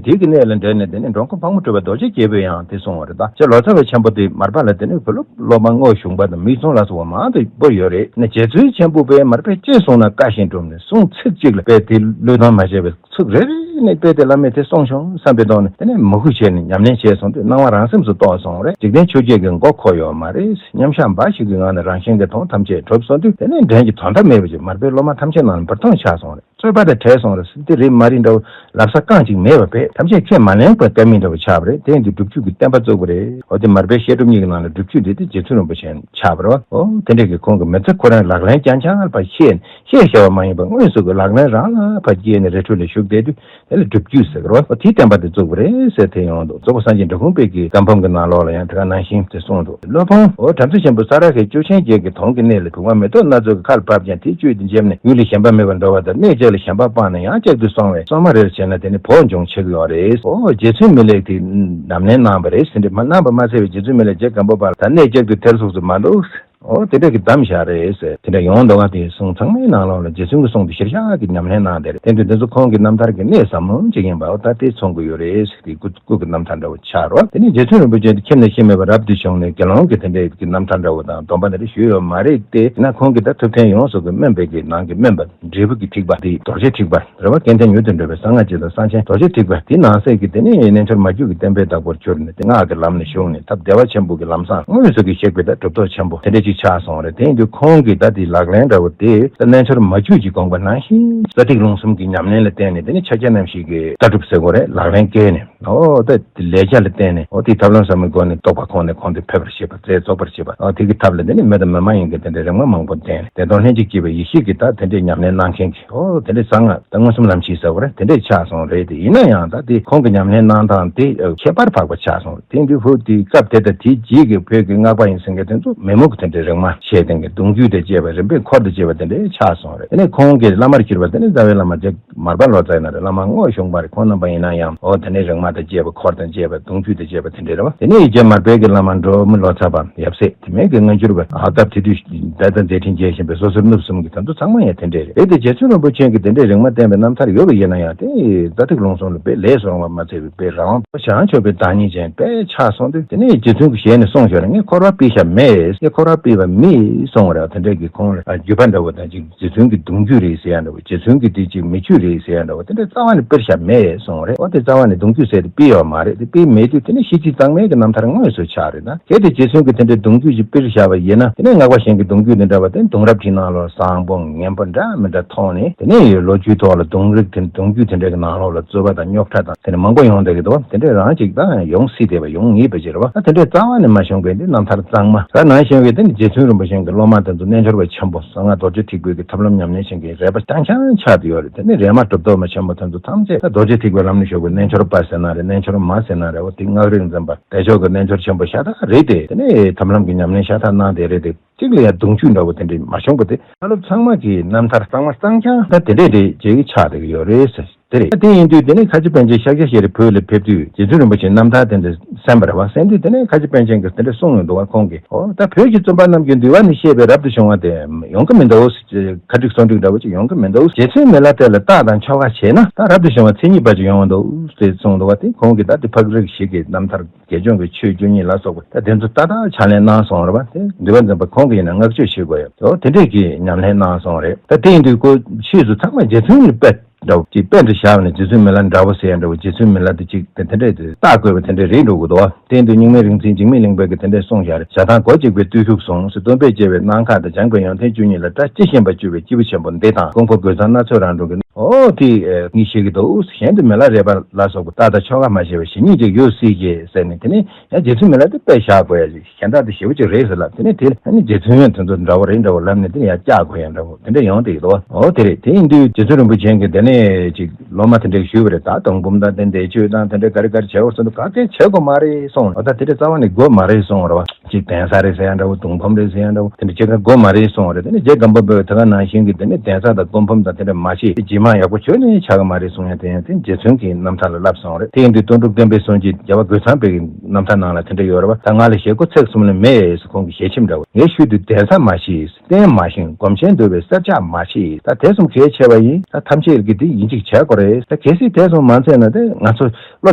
དེ་གི་གནས་ལ་འབྲེལ་ནས་དེ་ནས་འགྲོ་མགོན་ཕག་མོ་གྲུ་པ་རྡོ་རྗེ་རྒྱལ་པོས་ཡང་དེ་གསུངས་པ་རེད། ད་ལྕེ་ལོ་ཙཱ་བ་ཆེན་པོ་དེ་མར་པ་ལ་དེ་ནས་བོད་སློབ་སློབ་དཔོན་དངོས་བྱུང་པ་དང་མིག་མཚུངས་ལ་སོགས་པ་མང་དུ་བོར་ཡོད་རེད། ནས་རྗེ་བཙུན་ཆེན་པོ་པས་མར་པས་ཅི་གསུངས་ན་བཀའ་བཞིན་བསྒྲུབས་ནས་གསུང་ཚིག་གཅིག་ལ་དཔེ་དེ་བློས་གཏོང་མ་བྱས་པའི། ཚིག་རེ་རེ་ནས་དཔེ་དེ་བླ་མས་དེ་གསུངས་བྱུང་བསམ་པའི་ཐོག་ནས་དེ་ནས་མོས་གུས་བྱས་ནས་ཉམས་ལེན་བྱས་སོང་དུས་སྣང་བ་རང་སེམས་སུ་རྟོགས་སོང་རེད། འཇིག་རྟེན་ཆོས་བརྒྱད་ཀྱི་མགོ་འཁོར་ཡོད་མ་རེད། མཉམ་གཞག་འབའ་ཞིག་གི་ངང་ནས་རང་བཞིན་གྱིས་མཐོང་ཐམས་ཅད་གྲུབ་སོང་དུས་དེ་ནས་འགྲན་གྱི་དོན་དག་མེད་པ་ཅིག་མར་པའི་སློབ་མ་ཐམས་ཅད་ནང་ལ་འབུར་ཐོན་ཆགས་སོང་རེད། རྩོད་པ་དང་བྲལ་སོང་རེད། དེ་རེད་མ་རེད་འདྲ་བོ་ལབ་ས་རྐང་གཅིག་མེད་པ་བས་ཐམས་ཅད་ཁས་མ་ལེན་པར་བཀའ་མིན་འདྲ་བོ་ཆགས་པ་རེད། དེ་ཡིན་དུས་སྒྲུབ་བརྒྱུད་ཀྱི་བསྟན་པ་བཙུགས་པ་རེད། འོ་དེ་མར་པའི་བཤད་སྒྲུབ་གཉིས་ཀྱི་ནང་ལ་སྒྲུབ་བརྒྱུད་འདི་དེ་རྗེ་བཙུན་རིན་པོ་ཆེ་ཆགས་པ་རེད་བ། འོ་དེ་འདྲ་གི་ཁོང་གི་མི་ཚེ་ཁོ་རང་ལག་ལེན་རྐྱང་རྐྱང་ལ་ཕར་བཤད་ནས། བཤད་བྱ་བ་མ་ཡིན་པ་དངོས་སུ་གི་ལག་ལེན་རང་ལ་ཕར་སྐྱེས་ནས་རི་ཁྲོད་ལ་བཞུགས་བསྡད་དུས་དེ་ལ་སྒྲུབ་བརྒྱུད་ཟེར་གི་རེད་བ། དེའི་བསྟན་པ་དེ་བཙུགས་པ་རེད་ཟེར་དེ་ཡོང་འདུག་རྫོགས་པ་སངས་རྒྱས་འབྲི་གུང་པའི་གི་བཀའ་འབུམ་གི་ནང་ལོགས་ལ་ཡང་དེ་ག་ནང་བཞིན་དེ་གསུངས་འདུག་སློབ་དཔོན་འོ་བྲམ་ཟེ་ཆེན་པོ་ས་ར་ཧའི་ཆུ་ཆེན་བརྒྱད་ཀྱི་དོང་གི་གནས་ལ་བུང་བ་མེ་ཏོག་སྣ་ཚོགས་ཀྱི་ཁ་ལ་བབས་ཀྱང་དེའི་བཅུད་དེ་འཇེབས་ནས་ཡུལ་ལས་གཞན་པ་མེད་པར་འགྲོ་བ་དང་། གནས་གཅིག་ལ་གཞན་པ་སྤངས་ནས་ཡང་གཅིག་ཏུ་སོང་བས་སོ་མ་རེ་རེ་བྱས་ན་དེ་ནི་བོགས་འབྱུང་བྱེད་ཀྱི་ཡོད་རེད། འོ་རྗེ་བཙུན་མི་ལས་དེ་ཉམས་ལེན་གནང་བ་རེད་ཟེར་འདྲ། མ་གནང་བ་མ་ཚད་པའི་རྗེ་བཙུན་མི་ལས་རྗེ་སྒམ་པོ་པ་ལ་ད་གནས་གཅིག་ཏུ་ཐལ་ཚུགས་སུ་མ་འདུག་འོ་དེ་འདྲ་གི་གདམས་བཞག་རེད་ཟེར་དེ་འདྲ་ཡོང་འདུག་བ། དེ་གསུང་ཚང་མའི་ནང་ལོགས་ལ་རྗེ་བཙུན་གྱི་གསུང་དེ་གཞིར་བཞག་གི་ཉམས་ལེན་གནང་བསྡད་རེད། དེ་དུས་འདི་ཚོ་ཁོང་གི་རྣམ་ཐར་གྱི་གནད་ཟབ་མོ་ཅིག་ཡིན་པ་འོ་ད་དེ་མཚོན་གྱི་ཡོད་རེད་ཟེར་དེ་སྐུ་སྐུ་གི་རྣམ་ཐར་འདྲ་བོ་ཆགས་རོགས། དེ་ནས་རྗེ་བཙུན་རིན་པོ་ཆེ་འདི་ཁྱིམ་ནས་ཤི་མེད་པར་རབ་ཏུ་བྱུང་ནས་དགེ་སློང་གི་དེ་འདྲའི་གི་རྣམ་ཐར་འདྲ་བོ་དང་སྡོམ་པ་འདི་འདྲ་ཞུས་ཡོད་མ་རེད་དེ། ཡིན་ན་ཁོང་གིས་ད་ཐུབ་བསྟན་ཡོངས་སུ་གི་སྨིན་པའི་གི་ནང་གི་སྨིན་པ་འབྲས་བུ་གི་ཐེག་པ་འདི་རྡོ་རྗེ་ཐེག་པ་རེད་བ། སྐལ་ལྡན་མྱུར་དུ་འགྲོ་བའི་གསང་སྔགས་སྤྱི་དང་གསང་ཆེན་རྡོ་རྗེ་ཐེག་པ་འདི་ནང་གསེས་ཀྱི་དེ་ནས་རྣལ་འབྱོར་མ་རྒྱུད་ཀྱི་བསྟན་པའི་བདག་པོར་གྱུར་ནས་དེ་སྔགས་ཀྱི་ལམ་ལ་ཞུགས་ནས་ཐབས་བདེ་བ་ཆེན་པོ་གི་ལམ་སྲང་དངོས་སུ་གི་གཤེགས་པའི་ད་གྲུབ་ཐོབ་ཆེན་པོ་དེ་འདྲ་ཅིག་ཆགས་སོང་རེད། དེ་ཡིན་དུས་ཁོང་གིས་ད་དེའི་ལག་ལེན་འདྲ་བོ་དེ་ད་རྣལ་འབྱོར་མ་རྒྱུད་ཀྱི་དགོངས་པ་ནང་བཞིན་རྩ་ཐིག་རླུང་གསུམ་གྱི་ཉམས་ལེན་ལ་བརྟེན་ནས་དེ་ནས་ཕྱག་རྒྱ་རྣམ་བཞི་གི་ལྟ་གྲུབ་ཟེར་དགོས་རེད། ལག་ལེན་བཀལ་ནས། ཨོ་ད་དེ་ལས་བྱ་ལ་བརྟེན་ནས་ཨོ་དེ་ཐབས་ལམ་ཟབ་མོའི་སྒོ་ནས་རྟོགས་པ་ཁོང་ནས་ཁོང་དུ་ཕེབས་པར་བྱེད་པ། རྩལ་རྫོགས་པར་བྱེད་པ། ཨོ་དེ་གི་ཐབས་ལ་དེ་ནི་མི་དང་མི་མ་ཡིན་གྱི་དེ་འདྲའི་རིག་མ་མང་པོ་ལྡན་ནས་བདེན་སྟོང་ལྷན་ཅིག་སྐྱེས་པའི་ཡེ་ཤེས་ཀྱི་ད་དེ་འདྲའི་ཉམས་ལེན་གནང་མཁན་གྱི་ཨོ་དེ་འདྲའི་གསང་སྔགས་ད་མངོན་སུམ་ལམ་ཁྱེར་ཟེར་བ་རེད། དེ་འདྲའི་ཆགས་སོང་རེད། དེ་ཡིན་ན་ཡང་ད་དེ་ཁོང་གི་ཉམས་ལེན་གནང་སྟངས་དེ་ཁྱད་པར་འཕགས་པ་ཆགས་སོང་རེད། དེ་འདུག་ཧོ་དེ་སྐབས་དེ་དང་དེའི་རྗེས་ཀྱི་བོད་ཀྱི་སྔགས་པ་ཡིན་ཟེར་མཁན་དེ་ཚོ་མེད་མོད་ཀྱི་དེ་འདྲའི་རིག་མ་བྱས་དེ་གདུང་རྒྱུད་དང་བཅས་པ་རིམ་པས་འཁོར་དང་བཅས་པ་དེ་འདྲའི་ཆགས་སོང་རེད། དེ་ནས་ཁོང་གི་བླ་མར་གྱུར་པ་དེ་ནི་རྩ་བའི་བླ་མ་རྗེ་མར་པ་ལོ་ཙཱ་ཡིན་ན་རེད། བླ་མ་དངོས་བྱུང་བ་རེད། ཁོང་རྣམ་པ་ཡིན་ན་ཡང་ཨོ་དེ་ནས་རིག་མ་དང་བཅས་པ་འཁོར་དང་བཅས་པ་གདུང་རྒྱུད་དང་བཅས་པ་དེ་འདྲ་རེད་བ། དེ་ནས་རྗེ་མར་པའི་གི་བླ་མ་འབྲོག་མི་ལོ་ཙཱ་བ་ཡབ་སྲས་དེ་མིན་གྱི་སྔ་འགྱུར་བ་ཨ་སྟབས་དེ་དུས་ད་ལྟ་མཛད་འཕྲིན་རྒྱས་བཞིན་པའི་སོ་སོར་གནུབས་གསུམ་གྱི་དེ་ཚོ་ཚང་མ་ཡང་དེ་འདྲས་རེད། རེད་དེ་རྗེ་བཙུན་རིན་པོ་ཆེ་གིས་དེ་འདྲས་རིག་མ་བསྟན་པའི་རྣམ་ཐར་ཡོད་པ་ཡིན་ན་ཡང་དེ་རྩ་ཐིག་ལུང་གསུམ་ལ་དཔེ་ལས་སུ་རུང་བ་མ་ཚད་པའི་དཔེ་རང་དབང་བྱང་ཆུབ་པའི་བདག་ཉིད་ཅན་དཔེ་ཆགས་སོང་དུས་དེ་ནས་རྗེ་བཙུན་གྱི་ཞལ་ནས་གསུངས་ཞོར་ངས་འཁོར་བ་སྤེལ་བྱ་མེད། ངས་འཁོར་བ་སྤེལ་བ་མེད་གསུངས་རེད། དེ་འདྲས་ཀྱི་ཁོང་ལ་རྒྱུད་པ་འདྲ་བོ་དང་ཅིག་རྗེ་བཙུན་གྱི་གདུང་རྒྱུད་རེད་ཟེར་ཡ་འདྲ་བོ། རྗེ་བཙུན་གྱི་དེ་ཅིག་མི་ཆོས་རེད་ཟེར་ཡ་འདྲ་བོ། དེ་འདྲ་རྩ་བ་ནས་སྤེལ་བྱ་མེད་གསུངས་རེད། འོ་དེ་རྩ་བ་ནས་གདུང་རྒྱུད་ཟེར་དེ་སྤེལ་ཡོད་མ་རེད། དེ་སྤེལ་མེད་དུས་དེ་ནས་ཤེས་བྱེད་གཙང་མའི་གི་རྣམ་ཐར་དངོས་སུ་ཆགས་རེད། ད་གལ་ཏེ་རྗེ་བཙུན་གྱི་དེ་འདྲའི་གདུང་རྒྱུད་ཅིག་སྤེལ་བཞག་པ་ཡིན་ན་དེ་ནས་སྔགས་པ་གཞན་གྱི་གདུང་རྒྱུད་དེ་འདྲ་བ་དེ་གདུང་རབས་ཀྱི་ནང་ལོགས་གསང་སྦོམ་ངན་པ་འདྲ་མི་འདྲ་མཐོང་ནས་དེ་ནས་ལོ་རྒྱུས་ཐོག་ལ་གདུང་རིགས་དེ་གདུང་རྒྱུད་དེ་འདྲའི་གི་ནང་ལོགས་ལ་རྩོད་པ་དང་རྙོག་ཁྲ་དང་དེ་འདྲ་མང་པོ་ཡོང་བསྡད་ཀྱི་འདུག་དེ་འདྲའི་རང་ཅིག་ད་ཡོང་སྲིད་བསྡད་པ་ཡོང་ངེས་པ་ཅིག་རེད་བ། ད་དེ་འདྲའི་རྩ་བ་ནས་མ་བྱུང་བས་འདི་རྣམ་ཐར་གཙང་མ་ར་ནང་བཞིན་བས་དེ་ནི་རྗེ་བཙུན་རིན་པོ་ཆེ་གི་སློབ་མ་དེ་ཚོ་རྣལ་འབྱོར་པ་ཆེན་པོ་གསང་སྔགས་རྡོ་རྗེ་ཐེག་པའི་གི་ཐབས་ལམ་ཉམས་ལེན་བྱེད་མཁན་རས་པ་རྐྱང་རྐྱང་ཆགས་བསྡད་ཡོད་རེད། དེ་ནི་རས་མ་གྲུབ་ཐོབ་མ་ཆེན་པོ་དེ་ཚོ་ཐམས་ཅད་ད་རྡོ་རྗེ་ཐེག་པའི་ལམ་ནས་ཞུགས་པའི་རྣལ་འབྱོར་པ་ཟེར་ན་རེད། རྣལ་འབྱོར་མ་ཟེར་ན་རེད། འོ་དེ་སྔགས་རིག་འཛིན་པ་བདེ་མཆོག་གི་རྣལ་འབྱོར་ཆེན་པོ་ཤ་སྟག་རེད་དེ། དེ་ནས་ཐབས་ལམ་གྱི་ཉམས་ལེན་ཤ་སྟག་གནང་བསྡད་རེད་དེ། གཅིག་ལ་ཡང་གདུང་རྒྱུད་འདྲ་བོ་དེ་འདྲ་མ་བྱུང་བ་དེ། བླ་སློབ་ཚང་མ་གིས་རྣམ་ཐར་གཙང་མ་གཙང་རྐྱང་ད་དེ་འདྲས་རེད་ཅེས་ཆགས་བསྡད་ཀྱི་ཡོད་རེད་ཟེར། དེ་རེད། དེ་ཡིན་དུས་དེ་ནས་ཁ་ཆེ་པཎ་ཆེན་ཤཱཀྱ་ཤྲཱི་བོད་ལ་ཕེབས་དུས་རྗེ་བཙུན་རིན་པོ་ཆེའི་རྣམ་ཐར་དེ་འདྲ་གསན་པ་རེད་བ། གསན་དུས་དེ་ནས་ཁ་ཆེ་པཎ་ཆེན་གྱིས་དེ་འདྲ་གསུངས་ཡོང་འདུག་བ། ཁོང་གིས་ཨོ་ད་བོད་ཀྱི་བཙུན་པ་རྣམས་ཀྱིས་འདུལ་བ་ནས་བཤད་པའི་རབ་ཏུ་བྱུང་བ་དེ་ཡོང་གི་མི་འདུག་ཁ་ཏིག་གསོག་འགྲིག་འདྲ་བོ་ཅིག་ཡོང་གི་མི་འདུག་རྗེ་བཙུན་མི་ལ་དེ་ལ་རྟགས་དང་ཆོ་ག་བྱས་ན་ད་རབ་ཏུ་བྱུང་བ་མཚན་ཉིད་པ་ཅིག་ཡོང་བ་འདུག་ཅེས་གསུངས་འདུག་བ། དེ་ཁོང་གིས་ད་དེ་ཕག་རིགས་ཤིག་གི་རྣམ་ཐར་དགེ་སྦྱོང་གི་ཆོས་བཅུ་གཉིས་ལ་སོགས་པ་ད་དེ་ཚོ་ཏག་ཏག་ཕྱག་ལེན་གནང་སོང་རེད་བ། དེ་འདུལ་བ་འཛིན་པ་ཁོང་གིས་ཡིན་ན་བསྔགས་བརྗོད་བྱེད་དགོས་ཡོད། ཨོ་དེ་འདྲས་ཀྱི་ཉམས་ལེན་གནང་སོང་རེད། ད་དེ་ཡིན་དུས་ཁོ་ཕྱིས་སུ་ཚང་མ་རྗེ་བཙུན་ལ་དཔེ་འདྲ་བོ་ཅིག་དཔེ་འདྲ་བཞག་ནས་རྗེ་བཙུན་མི་ལ་འདྲ་བོ་ཟེར་ཡ་འདྲ་བོ། རྗེ་བཙུན་མི་ལ་དེ་ཅིག་དེ་དེ་འདྲས་དེ་རྟགས་བཀོད་པ་དེ་འདྲས་རེད་འགྲོ་གི་འདུག་བ། དེ་ཡིན་དུས་རྙིང་མའི་རིག་འཛིན་འཇིགས་མེད་གླིང་པ་གིས་དེ་འདྲས་གསུངས་བཞག་རེད། ཞག་དང་གོ་གཅིག་པའི་བརྟུལ་ཞུགས་ཟུངས་སུ་སྟོན་པས་སྐྱེ་བའི་སྣང་ག་དང་སྦྱངས་པའི་ཡོན་ཏན་བཅུ་གཉིས་ལ་སྒྲ་ཅི་ཞན་པར་སྤྱོད་པའི་སྐྱེས་བུ་ཆེན་པོ་འདི་དང་ཀུན་འཁོར་རྒོད་ཚང་སྣ་ཚོགས་རང་གྲོལ་གྱི། ཨོ་དེ་ངས་ཤེས་ཀྱི་འདུག་གཞན་དུ་མི་ལ་རས་པ་ལ་སོགས་པ་རྟགས་དང་ཆོ་ག་མ་ཤེས་པ་ཞེ་གཉིས་ཅིག་ཡོད་སྲིད་ཀྱི་ཟེར་ནས། དེ་ནས་ཡང་རྗེ་བཙུན་མི་ལ་དེ་དཔེ་བཞག་དགོས་ཡ་ཞིག་གཞན་དག་དེ་ཞེ་པོ་ཅིག་རེད་ཟེར་ལབ། དེ་ནས་དེ་ལ་ནི་རྗེ་བཙུན་ཡང་དེ་ཚོ་འདྲ་བོ་རེད་འདྲ་བོ་ལབ་ནས་དེ་ནས་ཡང་བཀྱག་དགོས་ཡ་འདྲ་བོ་དེ་འདྲ་ཡོང་བསྡད་ཀྱི་འདུག་ཨོ་དེ་རེད། དེ་ཡིན་དུས་རྗེ་བཙུན་རིན་པོ་ཆེ་གིས་དེ་ནས་ཅིག་སློབ་མ་དེ་འདྲས་ཞུས་པ་རེད། ད་གདུང་འབུམ་དང་དེ་འདས་མཆོད་དང་དེ་འདྲས་ག་རེ་ག་རེ་བྱེད་དགོས་ཟེར་དུས་ག་གེ་བྱེད་དགོས་མ་རེད་གསུངས། ཨོ་ད་དེ་འདྲས་རྩ་བ་ནས་དགོས་མ་རེད་གསུངས་རེད་བ། ཅིག་གདན་ས་རེད་ཟེར་ཡ་འདྲ་བོ། གདུང་འབུམ་རེད་ཟེར་ཡ་འདྲ་བོ། དེ་འདྲ་བྱེད་ག་དགོས་མ་རེད་གསུངས་རེད། དེ་ནས་རྗེ་སྒམ་པོ་པས་དེ་ག་ནང་བཞིན་གྱི་དེ་ནས་གདན་ས་དང་སྐུ་འབུམ་དང་དེ་འདྲ་མ་བྱེད། རྗེས་མ་ཡག་པོ་ཁྱོན་ནས་ཆགས་གི་མ་རེད་གསུང་ཡ་དེ་ཡང་དེ་རྗེ་བཙུན་གྱི་རྣམ་ཐར་ལ་ལབ་སོང་རེད། དེ་ཡིན་དུས་དོན་གྲུབ་བསྟན་པའི་སྲུང་བྱེད་རྒྱལ་བ་རྒོད་ཚང་པའི་རྣམ་ཐར་ནང་ལ་དེ་འདྲ་ཡོད་རེད་བ། ད་ང་ལ་ཞེ་དགུ་ཚེག་གསུམ་ལས་མེད་ཟེར་ཁོང་གི་ཞལ་ཆེམས་འདྲ་བོ། ངས་ཞུས་དུས་གདན་ས་མ་བྱེད། རྟེན་མ་བཞེངས། སྒོམ་ཆེན་འདུལ་བའི་སེར་ཆགས་མ་བྱེད། ད་དེ་གསུམ་གལ་ཆེ་བ་ཡིན། ད་ཐམས་ཅད་ཀྱིས་དེ་ཡིན་གཅིག་བྱེད་དགོས་རེད། ད་གལ་སྲིད་དེ་གསུམ་མ་མཛད་ན་དེ་ང་ཚོ་བློ་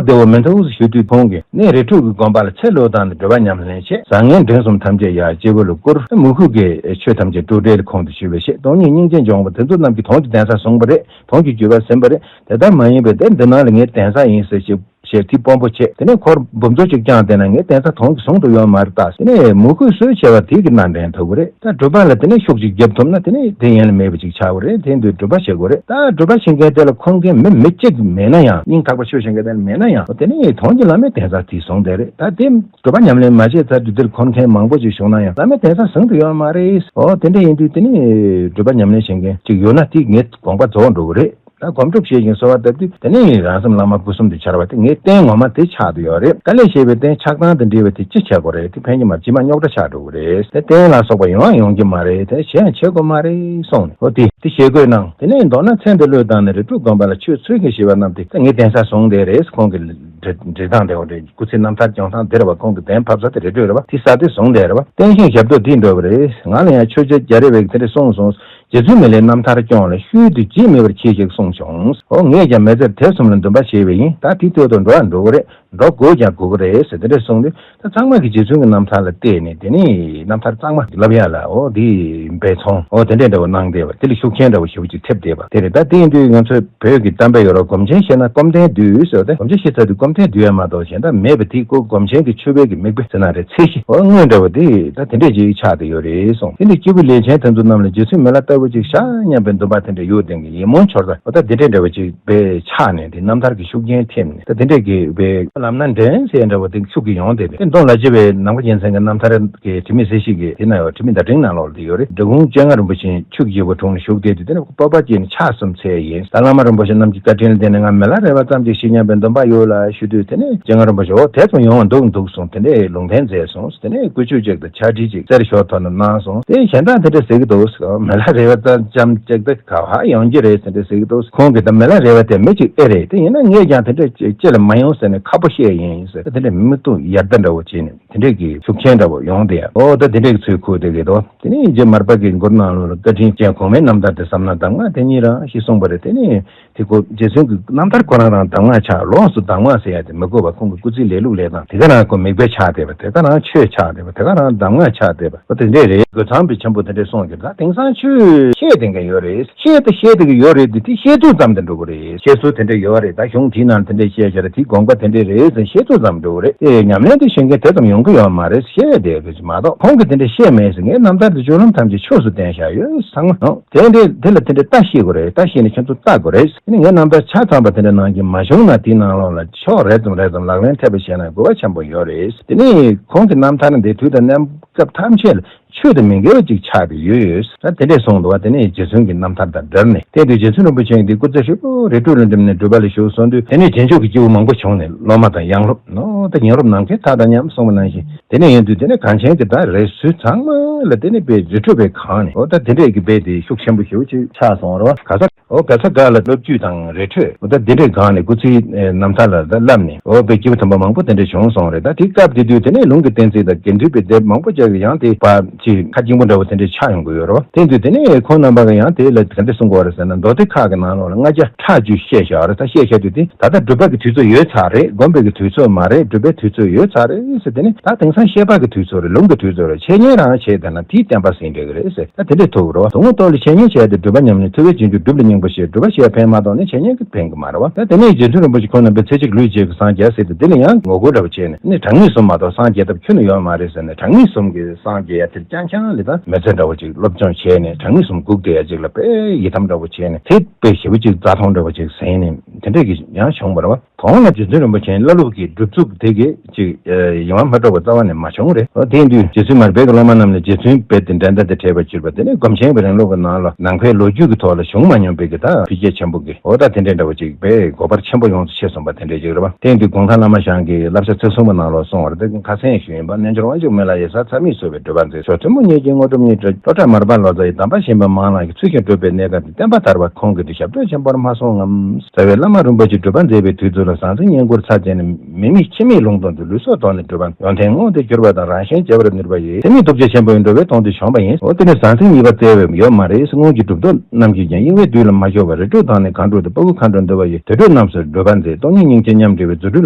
བདེ་བོ་མི་འདུག་ཞུ་དུས་ཁོང་གིས་གནས་རི་ཁྲོད་ཀྱི་དགོན་པ་ལ་ཚེ་བློས་བཏང་ནས་སྒྲུབ་པ་ཉམས་ལེན་བྱེད། བཟང་ངན་འདྲེན་གསུམ་ཐམས་ཅད་ཡར་སྤྱི་བོ་ལ་བཀུར། མོས་གུས་ཀྱི་ཆོས་ཐམས་ཅད་སྤྲོས་བྲལ་ཁོང་དུ་ཆུད་པར་བྱེད། སྟོང་ཉིད་སྙིང་རྗེ་འབྱུང་པོ་དེ་ཚོ་རྣམས་ཀྱིས་དོན་གྱི་གདན་ས་བཟུང་བ་རེད། དོན་གྱི་བརྒྱུད་པ་ཟིན་པ་རེད། དེ་ལྟར་མ་ཡིན་པའི་དེ་འདི་ནང་ལ་ངའི་གདན་ས་ཡིན་ཟེར་ཞིག་ཞེས་ཐིག་དཔོན་པོ་བྱེད། དེ་ནས་འཁོར་འབུམ་ཚོ་གཅིག་བསྐྱངས་བསྡད་ན་ངའི་གདན་ས་དོན་གྱིས་བཟུང་དུ་ཡོད་མ་རེད་ད། དེ་ནས་མོས་གུས་སུས་བྱས་པ་དེ་གིས་སྣ་འདྲེན་ཐུབ་ཀྱི་རེད། ད་སྒྲུབ་པ་ལ་དེ་ནས་ཤུགས་ཅིག་བརྒྱབ་ཐུབ་ན་དེ་ནས་དེ་ཡན་ལ་མེད་པ་ཅིག་ཆགས་ཀྱི་རེད། དེ་འདུག་སྒྲུབ་པ་བྱེད་དགོས་རེད། ད་སྒྲུབ་པ་བྱེད་མཁན་དེ་ལ་འཁོར་མཁན་མི་མི་གཅིག་མེད་ན་ཡང་། སྙིང་ཐག་པ་ཆོད་བྱེད་མཁན་དེ་ལ་མེད་ན་ཡང་། དེ་ནས་དོན་གྱི་བླ་མའི་གདན་ས་དེ་བཟུང་བསྡད་རེད། ད་དེ་སྒྲུབ་པ་ཉམས་ལེན་མ་བྱས་ཚར་དུས་དེར་འཁོར་མཁན་མང་པོ་ཅིག་བྱུང་ན་ཡང་བླ་མའི་གདན་ས་བཟུང་དུ་ཡོད་མ་རེད། ཨོ་དེ་འདྲ་ཡིན་དུས་དེ་ནས་སྒྲུབ་པ་ཉམས་ལེན་བྱེད་མཁན་ཅིག་ཡོད་ན་དེ་ངའི་དགོངས་པ་རྫོགས་འགྲོ་གི་རེད། ད་སྒོམ་སྒྲུབ་བྱེད་ཅིང་གསོལ་བ་བཏབ་དུས་དེ་ནས་རང་སེམས་བླ་མ་སྐུ་གསུམ་དུ་འཆར་བ་དེ་ངའི་རྟེན་ངོ་མ་དེ་ཆགས་བསྡད་ཡོད་རེད། དཀའ་ལས་བྱས་པའི་རྟེན་ཆགས་སྟངས་དང་འབྲེལ་བའི་དེ་ཅི་བྱེད་དགོས་རེད། དེ་ཕན་གྱི་མ་རེད། རྗེས་མ་རྙོག་དྲ་ཆགས་འགྲོ་གི་རེད། དེ་རྟེན་ལ་སོགས་པ་ཡོང་ཡང་ཡོང་གི་མ་རེད། དེ་བྱེད་ཡང་བྱེད་དགོས་མ་རེད་གསུངས་ནས། ཨོ་དེ་དེ་ཞེ་དགུའི་ནང་དེ་ནས་མདོར་ན་མཚན་དེ་བློས་བཏང་ནས་རི་ཁྲོད་དགོན་པ་ལ་ཆོས་འཚོལ་མཁན་ཞེས་པ་རྣམས་དེ་ད་ངའི་གདན་ས་བཟུང་བསྡད་རེད། ཁོང་གི་འབྲི་འབྲི་སྟངས་དེ་བ་རེད། སྐུ་ཚེ་རྣམ་ཐར་སྦྱོང་སྟངས་དེ་རེད་བ། ཁོང་གི་གདན་ཕབ་ས་དེ་རི་ཁྲོད་རེད་བ། དེ་ས་དེ་བཟུང་བསྡད་རེད་བ། བསྟན་བཤིག་ཞབས་ཏོག་དེ་འགྲོ་བ་རེད། ང་ལ་ཡང་ཆོས་རྗེ་རྒྱ་རས་པས་དེ་འདྲ་གསུངས་སོང་། རྗེ་བཙུན་མི་ལའི་རྣམ་ཐར་སྐྱོང་ལ་ཤུལ་དུ་རྗེས་མེད་པར་གྱིས་ཤིག་གསུངས་བྱུང་། འོ་ངས་ཀྱང་མི་ཚེར་དེ་གསུམ་ལ་འདུན་པ་བྱས་པ་ཡིན། ད་དེ་སྟོད་དུ་འགྲོ་བ་འགྲོ་གི་རེད། འགྲོ་དགོས་ཀྱང་དགོས་ཀྱི་རེད་ཟེར་དེ་འདྲ་གསུངས་དུས། ད་ཚང་མ་གིས་རྗེ་བཙུན་གྱི་རྣམ་ཐར་ལ་བལྟས་ནས་དེ་ནས་རྣམ་ཐར་གཙང་མ་ལབ་ཡ་ལ་འོ་དེ་འབད་ཚོང་འོ་དེ་འདྲས་འདྲ་བོ་གནང་བསྡད་པ་དེ་ལ་ཤུགས་རྐྱེན་འདྲ་བོ་ཞེ་པོ་ཅིག་ཐེབས་བསྡད་པ་དེ་རེད། ད་དེ་ཡིན་དུས་ང་ཚོའི་བོད་ཀྱི་གཏམ་དཔེ་ཡོད་རེད། སྒོམ་ཆེན་བཤད་ན་སྐོམ་ལྡན་བསྡུས་ཟེར་བ་དེ། སྒོམ་ཆེན་བཤད་ཚར་དུས་སྐོམ་ལྡན་བསྡུས་ཡ་མ་གཏོགས་གཞན་དག་མེད་པ་དེ་ཀོ་སྒོམ་ཆེན་གྱི་མཆོད་པའི་གི་མིག་དཔེ་ཟེར་ན་རེད། ཚད་གཞི་འོ་དངོས་འདྲ་བོ་དེ་ད་དེ་འདྲས་ཅིག་ཆགས་བསྡད་ཡོད་རེད་གསུངས། དེ་འདྲས་སྐྱེས་བུ་ལས་ཅན་དེ་ཚོ་རྣམས་ལ་རྗེ་བཙུན་མི་ལ་ལྟ་ ལྟ་བུ་ཅིག་ཤར་སྙམ་པའི་འདུན་པ་དེ་འདྲ་ཡོད་དེ་གི་ཡིད་སྨོན་འཆོར་ས་འོ་ད་དེ་འདྲའི་འདྲ་བ་ཅིག་པའི་ཆགས་ནས་དེ་རྣམ་ཐར་གྱི་ཤུགས་རྐྱེན་ཐེབས་ནས་ད་དེ་འདྲས་ཀྱི་པའི་ལམ་སྣ་འདྲེན་ཟེར་འདྲ་བ་དེ་ཤུགས་ཀྱིས་ཡོང་བསྡད་པས་དེ་མདོ་ལ་རྒྱས་པའི་ནམ་མཁའ་རྒྱལ་མཚན་གྱི་རྣམ་ཐར་གྱི་དྲི་མེད་གསལ་བྱེད་ཀྱི་དེ་ན་ཡོད་དྲི་མེད་བརྡ་འཕྲིན་ནང་ལོགས་ལ་དེ་ཡོད་རེད། འབྲི་གུང་སྤྱན་སྔ་རིན་པོ་ཆེ་ཆོས་ཀྱི་རྒྱལ་པོ་དྲུང་ནས་བཞུགས་བསྡད་དུས་དེ་ནས་སྤོབས་པ་སྐྱེས་ནས་ཕྱག་གསུམ་འཚལ་ཡིན། ད་བླ་མ་རིན་པོ་ཆེ་རྣམས་ཀྱི་བཀའ་དྲིན་ལ་བརྟེན་ནས་ང་མི་ལ་རས་པ་ཙམ་ཅིག་ཤེས་སྙམ་པའི་འདུན་པ་ཡོད་ལ་ཞུ་དུས་དེ་ནས་སྤྱན་སྔ་རིན་པོ་ཆེ་འོ་དེ་ཙམ་ཡོང་བ་འདུག་འདུག་གསུངས། དེ་ནས་ལུང་བསྟན་མཛད་སོང་། དེ་ནས་ཀུ་ཅོ་ཅིག་དང་ཕྱག་བྲིས་ཅིག་གསེར་ཞོ་ཐོག་ནས་གནང་སོང་། དེ་གཞན་དག་དེ་འདྲ་ཟེར་གི་འདུག་མི་ལ་རས་པ་ཙམ་ཅིག་ད་ག་བ་ཡོང་གི་རེད་ཟེར་འདྲ་ཟེར་གི་འདུག་ཁོང་གིས་ད་མི་ལ་རས་པ་དེ་མི་ཅིག་ཨེ་རེད། དེ་ཡིན་ན་ངས་ཀྱང་དེ་འདྲ་ཅི་ལ་མ་ཡོང་ཟེར་ནས་ཁ་པོ་བཤད་ཡིན་ཟེར། དེ་འདྲ་མིག་ཏོ་ཡར་ལྟ་འདྲ་བོ་བྱས་ནས་དེ་འདྲས་ཀྱི་ཤུགས་རྐྱེན་འདྲ་བོ་ཡོང་དེ་ཡ། ཨོ་ད་དེ་འདྲས་ཀྱི་ཚུལ་ཁུར་དེ་གི་དོ། དེ་ནས་རྗེ་མར་པ་གི་མགུར་ནང་ལོགས་ལ་བཀའ་དྲིན་ཅན་གོང་མའི་རྣམ་ཐར་དེ་བསམ་ན་གདམས་ངག་དེ་ཉིད་རང་ཞེས་གསུངས་པ་རེད། དེ་ནས་དེ་ཁོ་རྗེ་བཙུན་གྱི་རྣམ་ཐར་ཁོ་རང་རང་གདམས་ངག་ཆགས། ལོགས་སུ་གདམས་ངག་ཟེར་ཡ་དེ་མི་དགོས་པ་ཁོང་གི་སྐུ་ཚེའི་ལས་ལུགས་ལས་སྟངས་དེ་ག་རང་ཁོ་མིག་དཔེ་ཆགས་བསྡད་པ་དེ་ག་རང་ཆོས་ཆགས་བསྡད་པ་དེ་ག་རང་གདམས་ངག་ཆགས་བསྡད་པ་ཨོ་དེ་འདྲས་རེད། རྒོད་ཚང་པའི་ཆེན་པོ་དེ་འདྲས་གསུངས་ཀྱི་ད་དེང་སང་ཆོས་བཤད་བསྡད་མཁན་ཡོད་རེད། བཤད་དེ་བཤད་བསྡད་ཀྱི་ཡོད་རེད་དེ་དེ་བཤད་ཚུལ་ཙམ་དུ་འགྲོ་གི་རེད། བཤད་ཚུལ་དེ་འདྲས་ཡོད་རེད། ད་གཞུང་དེའི་ནང་དེ་འདྲས་བཤད་བྱས་རེད། དེའི་དགོངས་པ་དེ་འདྲས་རེད་ཟེར་བཤད་ཚུལ་ཙམ་འགྲོ་གི་རེད། དེ་ཉམས་ལེན་དེ་བྱེད་མཁན་དེ་ཙམ་ཡོང་གི་ཡོད་མ་རེད། བཤད་བསྡད་ཀྱི་མ་གཏོགས་ཁོང་གིས་དེ་འདྲས་བཤད་མེད་ཟེར། ངའི་རྣམ་ཐར་དེ་སྤྱོད་ལམ་ཐམས་ཅད་ཆོས་སུ་བསྟན་བཞག་ཡོད་ཚང་མ་ཨང་། དེ་འདྲས་དེ་ལ་དེ་འདྲས་ལྟ་ཤེས་དགོས་རེད། ལྟ་ཤེས་ནས་ཁྱོད་ཚོ་ལྟ་དགོས་རེད། དེ་ནི་ངའི་རྣམ་ཐར་ཆ་ཚང་པ་དེ་འདྲ་ནང་གི་མ་བྱུང་ན་དེའི་ནང་ལོགས་ལ་ཕྱོགས་རེ་ཙམ་རེ་ཙམ་ལག་ལེན་ཐེབས་པ་བྱས་ན་དགོས་པ་ཆེན་པོ་ཡོད་རེད། དེ་ནི་ཁོང་གི་རྣམ་ཐར་འདི་དུས་དང་གནས་སྐབས་ཐམས་ཅད་ལ་ཆོས་དང་མི་འགལ་བ་ཅིག་ཆགས་ཏེ་ཡོད་ཡོད། ད་དེ་འདྲས་གསུངས་འདུག་བ། དེ་ནས་རྗེ་བཙུན་གྱི་རྣམ་ཐར་དང་སྦྲགས་ནས་དེ་དུས་རྗེ་བཙུན་རིན་པོ་ཆེ་འདི་སྐུ་ཚེ་ཧྲིལ་པོ་རི་ཁྲོད་ལ་འགྲིམས་ནས་སྒྲུབ་པ་ལ་ཞུགས་སོང་དུས་དེ་ནས་རྗེས་འཇུག་གི་སྐྱེས་བུ་མང་པོ་བྱུང་ནས་སློབ་མ་དང་ཡང་སློབ་ནོ་ད་ཡང་སློབ་ནམ་མཁའི་མཐའ་དང་མཉམ་གསུངས་པ་ནང་བཞིན་དེ་ནས་ཡིན་དུས་དེ་ནས་གངས་ཅན་གྱི་ད་རི་སུལ་ཚང་མ་ལ་དེ་ནས་དཔེ་རི་ཁྲོད་པའི་གངས་ནས་འོ་ད་དེ་འདྲས་ཀྱི་དཔེ་དེ་ཤུགས་ཆེན་པོ་ཞེ་པོ་ཅིག་ཆགས་སོང་རོ། ག་ས་འོ་ག་ས་ག་ལ་སློབ་བརྒྱུད་དང་རི་ཁྲོད་འོ་ད་དེ་འདྲས་གངས་ནས་སྐུ་ཚེའི་རྣམ་ཐར་ལ་ད་བསླབས་ནས་འོ་དཔེ་སྐྱེས་བུ་དམ་པ་མང་པོ་དེ་འདྲས་བྱུང་སོང་རེད། ད་དེ་སྐབས་དེ་དུས་དེ་ནས་ལུང་གི་བསྟན་འཛིན་དང་དགེ་འདུན་པའི་སྡེ་མང་པོ་ཅིག་གི་ཡང་དེ་བ་ཅིག་ཁ་སྐྱེངས་པོ་འདྲ་བོ་དེ་འདྲས་ཆགས་ཡོང་གི་ཡོད་རོ། དེ་དུས་དེ་ནས་ཁོང་རྣམ་པ་གི་ཡང་དེ་ལ་ག་འདྲས་གསུང་གི་ཡོད་རེད་ཟེར་ན་མདོ་སྡེ་ཁག་གི་ནང་ལོགས་ལ་ལྔ་བརྒྱ་ཕྲག་བཅུ་བཤད་བཞག་རེད། ད་བཤད་བཞག་དུས་དེ་ད་ལྟ་སྒྲུབ་པ་གི་དུས་ཚོད་ཡོལ་ཚར་རེད། སྒོམ་པའི་གི་དུས་ཚོད་མ་རེད། སྒྲུབ་པའི་དུས་ཚོད་ཡོལ་ཚར་རེད་ཟེར། དེ་ནི་ད་དེང་སང་བཤད་པ་གི་དུས་ཚོད་རེད། ལུང་གི་དུས་ཚོད་རེད། འཆད་ཉན་རང་བྱས་བསྡད་ན་དེའི་བསྟན་པ་ཟིན་འགྲོ་གི་རེད་ཟེར། ད་དེ་འདྲས་ཐུག་གི་རེད། དོན་དངོས་ཐོག་ལ་འཆད་ཉན་བྱས་ཏེ་སྒྲུབ་པ་ཉམས་ནས་ཐུབ་པའི་རྗེས་འཇུག་སྒྲུབ་ལ་སྙིང་པོ་ཞེས་སྒྲུབ་པ་བཤད་ཕན་མ་གཏོགས་ནི་འཆད་ཉན་གྱིས་ཕན་གི་མ་རེད་བ། ད་དེ་ནས་རྗེ་བཙུན་རིན་པོ་ཆེ་ཁོང་རྣམ་པས་ཚེ་གཅིག་ལུས་གཅིག་གི་སངས་རྒྱས་ཟེར་ཏེ་དེ་ལ་ཡང་ངོ་རྒོལ་འདྲ་བོ་བྱས་ནས་ནི་དྲང་ངེས་གསུམ་མ་གཏོགས་སངས་རྒྱས་ཐབས་ཁྱོན་ནས་ཡོད་མ་རེད་ཟེར་ནས་དྲང་ངེས་གསུམ་གྱི་སངས་རྒྱས་ཡ་དེར་རྐྱང་རྐྱང་ལ་ད་མི་ཚེ་འདྲ་བོ་ཅིག་སློབ་སྦྱོང་བྱས་ནས་དྲང་ངེས་གསུམ་སྒུག་བསྡད་ཡ་ཅིག་ལ་དཔེ་ཡི་དམ་འདྲ་བོ་བྱས་ནས་དེ་དཔེ་ཞེ་པོ་ཅིག་རྩ་མཐོང་འདྲ་བོ་ཅིག་ཟིན་ནས་དེ་འདྲས་ཀྱི་ཡང་བྱུང་བ་རེད་བ། དོན་ལ་རྗེ་བཙུན་རིན་པོ་ཆེའི་བླ་སློབ་ཀྱི་སྒྲུབ་ཚུལ་དེ་གས་ཅིག་ཡིད་དབང་མ་འཕྲོག་པ་རྩ་བ་ནས་མ་བྱུང་རེད། འོ་དེ་དུས་རྗེ་བཙུན་མར་པའི་གི་སློབ་མ་རྣམས་ལ་རྗེ་བཙུན་དཔེ་དེ་འགྲན་ཟླ་དེ་བྲལ་བར་གྱུར་པ་དེ་ནི་སྒོམ་ཆེན་གྱི་རིང་ལུགས་ཀྱི་ནང་ལ་ནང་པའི་ལོ་རྒྱུས་ཀྱི་ཐོག་ལ་གཞུང་མ་སྙོམས་པའི་གི་ད་འཕེལ་རྒྱས་ཆེན་པོ་གི་འོ་ད་དེ་འདྲའི་འདྲ་བོ་ཅིག་དཔེ་གོ་བར་ཆེན་པོ་ཡོངས་སུ་ཆེ་སོང་བ་དེ་འདྲའི་ཅིག་རེད་བ། དེ་དུས་གུང་ཐང་བླ་མ་ཞང་གི་བསླབ་བྱ་ཚིག་གསུམ་པོ་ནང་ལ་གསུངས་པ་རེད། དེ་ཁ་སང་ཞུས་ཡིན་པ། རྣལ་འབྱོར་དབང་ཕྱུག་མི་ལ་ཡེ་ས། ཚད་མའི་བཟོད་པས་སྒྲུབ་པ་མཛད། ཕྱོགས་ཐུན་མོང་ཉིད་ཀྱི་དངོས་གྲུབ་ཉིད་སྒྲུབ། བློ་བྲལ་མར་པ་ལོ་ཙཱ་ཡི་གདམས་པ་བཞིན་པ་མང་ལ་ཡི་ཚུལ་བཞིན་སྒྲུབ་པའི་གནས་སྐབས་འདི་བསྟན་པ་དར་བར་ཁོང་གིས་འདི་ཞབས་ཏོག་ཆེན་པོར་མ་གསུངས་ངམ། རྩ་བའི་བླ་མ་རིན་པོ་ཆེ་སྒྲུབ་པ་མཛད་པའི་དུས་ཚོད་ལ་ཟང་ཟིང་བསྙེན་བཀུར་ཚར་བྱས་ནས་མི་མེད་ཁྱི་མེད་ལུང་སྟོང་དུ་ལུས་སྲོག་དོར་ནས་སྒྲུབ་པ་ཡོན་ཏན་མངོན་དུ་གྱུར་པ་དང་རང་གཞན་བརྗེ་བར་ནུས་པ་ཡིས་དེ་ནི་ཐུགས་རྗེ་ཆེན་པོའི་འགྲོ་བའི་དོན་དུ་བྱོན་པ་ཡིན། འོ་དེ་ནི་ཟང་ཟིང་གཉིས་པ་བཙལ་བས་ཡོད་མ་རེད། སྔོན་གྱི་གྲུབ་ཐོབ་རྣམས་ཀྱིས་ཀྱང་གཡེང་བས་དུས་ལ་མ་ལྕོགས་པར་རི་ཁྲོད་དང་ནི་གངས་ཁྲོད་དུ་ཕ་གུ་མཁའ་འགྲོ་འདུ་བ་ཡི་དུར་ཁྲོད་རྣམས་སུ་སྒྲུབ་པ་མཛད། སྟོང་ཉིད་སྙིང་རྗེ་མཉམ་འབྲེལ་བའི་རྫུ་འཕྲུལ་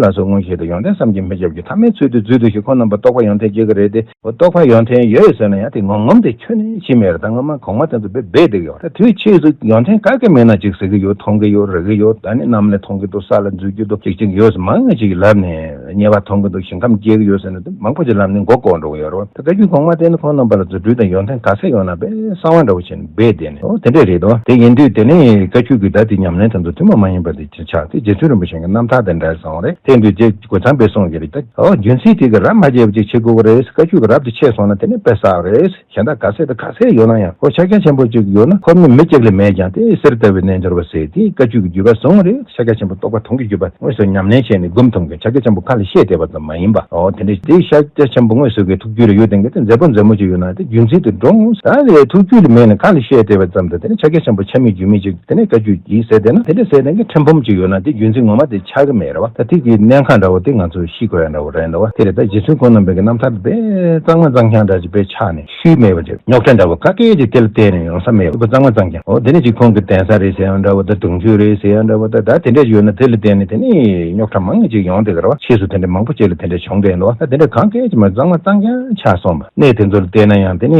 ལ་སོགས་མངོན་ཤེས་དང་ཡོན་ཏན་བསམ་གྱིས་མི་ཁྱབ་ཀྱི་ཐ་མའི་ཚུལ་དུ་བརྫུས་འདུག་ཞེས་ཁོང་རྣམ་པ་རྟོགས་པ་ཡོན་ཏན་སྐྱེ་གི་རེད་དེ། འོ་རྟོགས་པ་ཡོན་ཏན་ཡོད་ཟེར་ན་ཡང་དེ་ངོམ་ངོམ་དེ་ཁྱོན་ནས་ཤེས་མེད་རེད། ད་སྔོན་མ་གོང་མ་དེ་ཚོ་དཔེ་སྦས་བསྡད་ཀྱི་ཡོད་རེད། ད་དུས་ཕྱིས་སུ་ཡོན་ཏན་ག་གེ་མེད་ན་ཅིག་ཟེར་གི་ཡོད། མཐོང་གི་ཡོད། རེག་གི་ཡོད། ད་ནི་གནམ་ལ་མཐོང་གི་འདུག་ས་ལ་འཛུལ་གྱི་འདུག་ཅིག་ཅིག་ཡོད་མང་ང་ཅིག་ལབ་ནས་དམྱལ་བ་མཐོང་གི་འདུག་ཞིང་ཁམས་སྐྱེ་གི་ཡོད་ཟེར་ན་དེ་མང་པོ་ཅིག་ལབ་ནས་མགོ་སྐོར་འགྲོ་གི་ཡོད་རེད། ད་བཀའ་བརྒྱུད་གོང་མ་དེ་ནི་ཁོང་རྣམ་པ་ལ་རྫུ་འཕྲུལ་དང་ཡོན་ཏན་ག་ཚད་ཡོད་ན་དཔེ་གསང་བ་འདྲ་བོ་བྱས་ནས་སྦས་བསྡད་ནས། འོ་དེ་འདྲས་རེད་དོ། དེ་ཡིན་དུས་དེ་ནས་བཀའ་བརྒྱུད་ཀྱི་ད་དེ་ཉམས་ལེན་དེ་ཚོ་ཐུན་མོང་མ་ཡིན་པ་དེ་ཅིག་ཆགས་ཏེ་རྗེ་བཙུན་རིན་པོ་ཆེ་གི་རྣམ་ཐར་དེ་འདྲ་སོང་རེད། དེ་དུས་རྗེ་རྒོད་ཚང་པས་གསུངས་ཀྱི་རེད། ད་འོ་རྒྱུན་ཚིག་དེ་གི་རབ་མ་རྒྱས་པ་ཅིག་བྱེད་དགོས་ཀྱི་རེད། བཀའ་བརྒྱུད་ཀྱི་རབ་དེ་ཆད་སོང་ན་དེ་ནི་དཔེ་བསགས་རེད། གཞན་དག་ག་ཚད་དང་ག་ཚད་ཡོད་ན་ཡང་ཁོ་ཕྱག་རྒྱ་ཆེན་པོ་གཅིག་ཡོད་ན་ཁོ་ནི་མི་གཅིག་ལས་མེད་ཀྱང་དེ་གསེར་ལྟ་བུའི་རྣལ་འབྱོར་པ་ཟེར་དེ་བཀའ་བརྒྱུད་ཀྱི་བརྒྱུད་པ་བཟུང་རེད། ཕྱག་རྒྱ་ཆེན་པོ་རྟོགས་པ་དུང་གི་བརྒྱུད་པ་དངོས་སུ་ཉམས་ལེན་བྱས་ནས་སྒོམ་ཐུབ་མཁན་ཕྱག་རྒྱ་ཆེན་པོ་ཁ་ལ་བཤད་བསྡད་པ་ཙམ་མ་ཡིན་པ། འོ་དེ་འདྲ་དེ་ཕྱག་རྒྱ་ཆེན་པོ་དངོས་སུ་གི་ཐུགས་རྒྱུད་ལ་ཡོད་དེ་འདྲ་དེ་མཛེས་པོ་མཛེས་མོ་ཅིག་ཡོད་ན་དེ་རྒྱུན་འཛིན་དུ་འགྲོ་འོང་། ད་ལས་ཐུགས་རྒྱུད་ལ་མེད་ན་ཁ་ལ་བཤད་བསྡད་པ་ཙམ་དང་དེ་ནས་ཕྱག་རྒྱ་ཆེན་པོ་ཆ་མེད་རྒྱུས་མེད་ཅིག་དེ་ནས་བཀའ་བརྒྱུད་ཡིན་ཟེར་བསྡད་ན་དེ་འདྲ་ཟེར་བསྡད་མཁན་ཁྲིམས་ཕུང་ཅིག་ཡོད་ན་དེ་རྒྱུན་འཛིན་ངོ་མ་དེ་ཆགས་ཀྱི་མེད་རེད་བ། ད་དེ་གི་གནད་འགག་འདྲ་བོ་དེ་ང་ཚོས་ཤེས་དགོས་ཡ་འདྲ་བོ་རེད་འདུག་བ། དེ་རེད། ད་རྗེ་བཙུན་ཁོང་རྣམ་པའི་གི་རྣམ་ཐར་དཔེ་གཙང་མ་གཙང་རྐྱང་འདྲ་ཅིག་དཔེ་ཆགས་ནས་ཤུལ་མེད་པ་ཅིག་རྙོག་དྲ་འདྲ་བོ་ག་གེ་ཅིག་དེ་ལ་བརྟེན་ནས་ཡོང་ས་མེད་པ་གཙང་མ་གཙང་རྐྱང་། འོ་དེ་ནས་ཅིག་ཁོང་གི་གདན་ས་རེད་ཟེར་ཡང་འདྲ་བོ་ད་གདུང་རྒྱུད་རེད་ཟེར་ཡང་འདྲ་བོ་ད་ད་དེ་འདྲ་ཅིག་ཡོད་ན་དེ་ལ་བརྟེན་ནས་དེ་ནས་རྙོག་དྲ་མང་ངེས་ཅིག་ཡོང་བསྡད་ཀྱི་རེད་བ། ཕྱིས་སུ་དེ་འདྲ་མང་པོ་ཅིག་ལ་དེ་འདྲ་བྱུང་བསྡད་འདུག་བ། ད་དེ་འདྲ་གང་གས་ཅིག་མ་གཙང་མ་གཙང་རྐྱང་ཆགས་སོང་བ། གནས་དེ་ཚོ་ལ་བལྟས་ན་ཡང་དེ་ནས་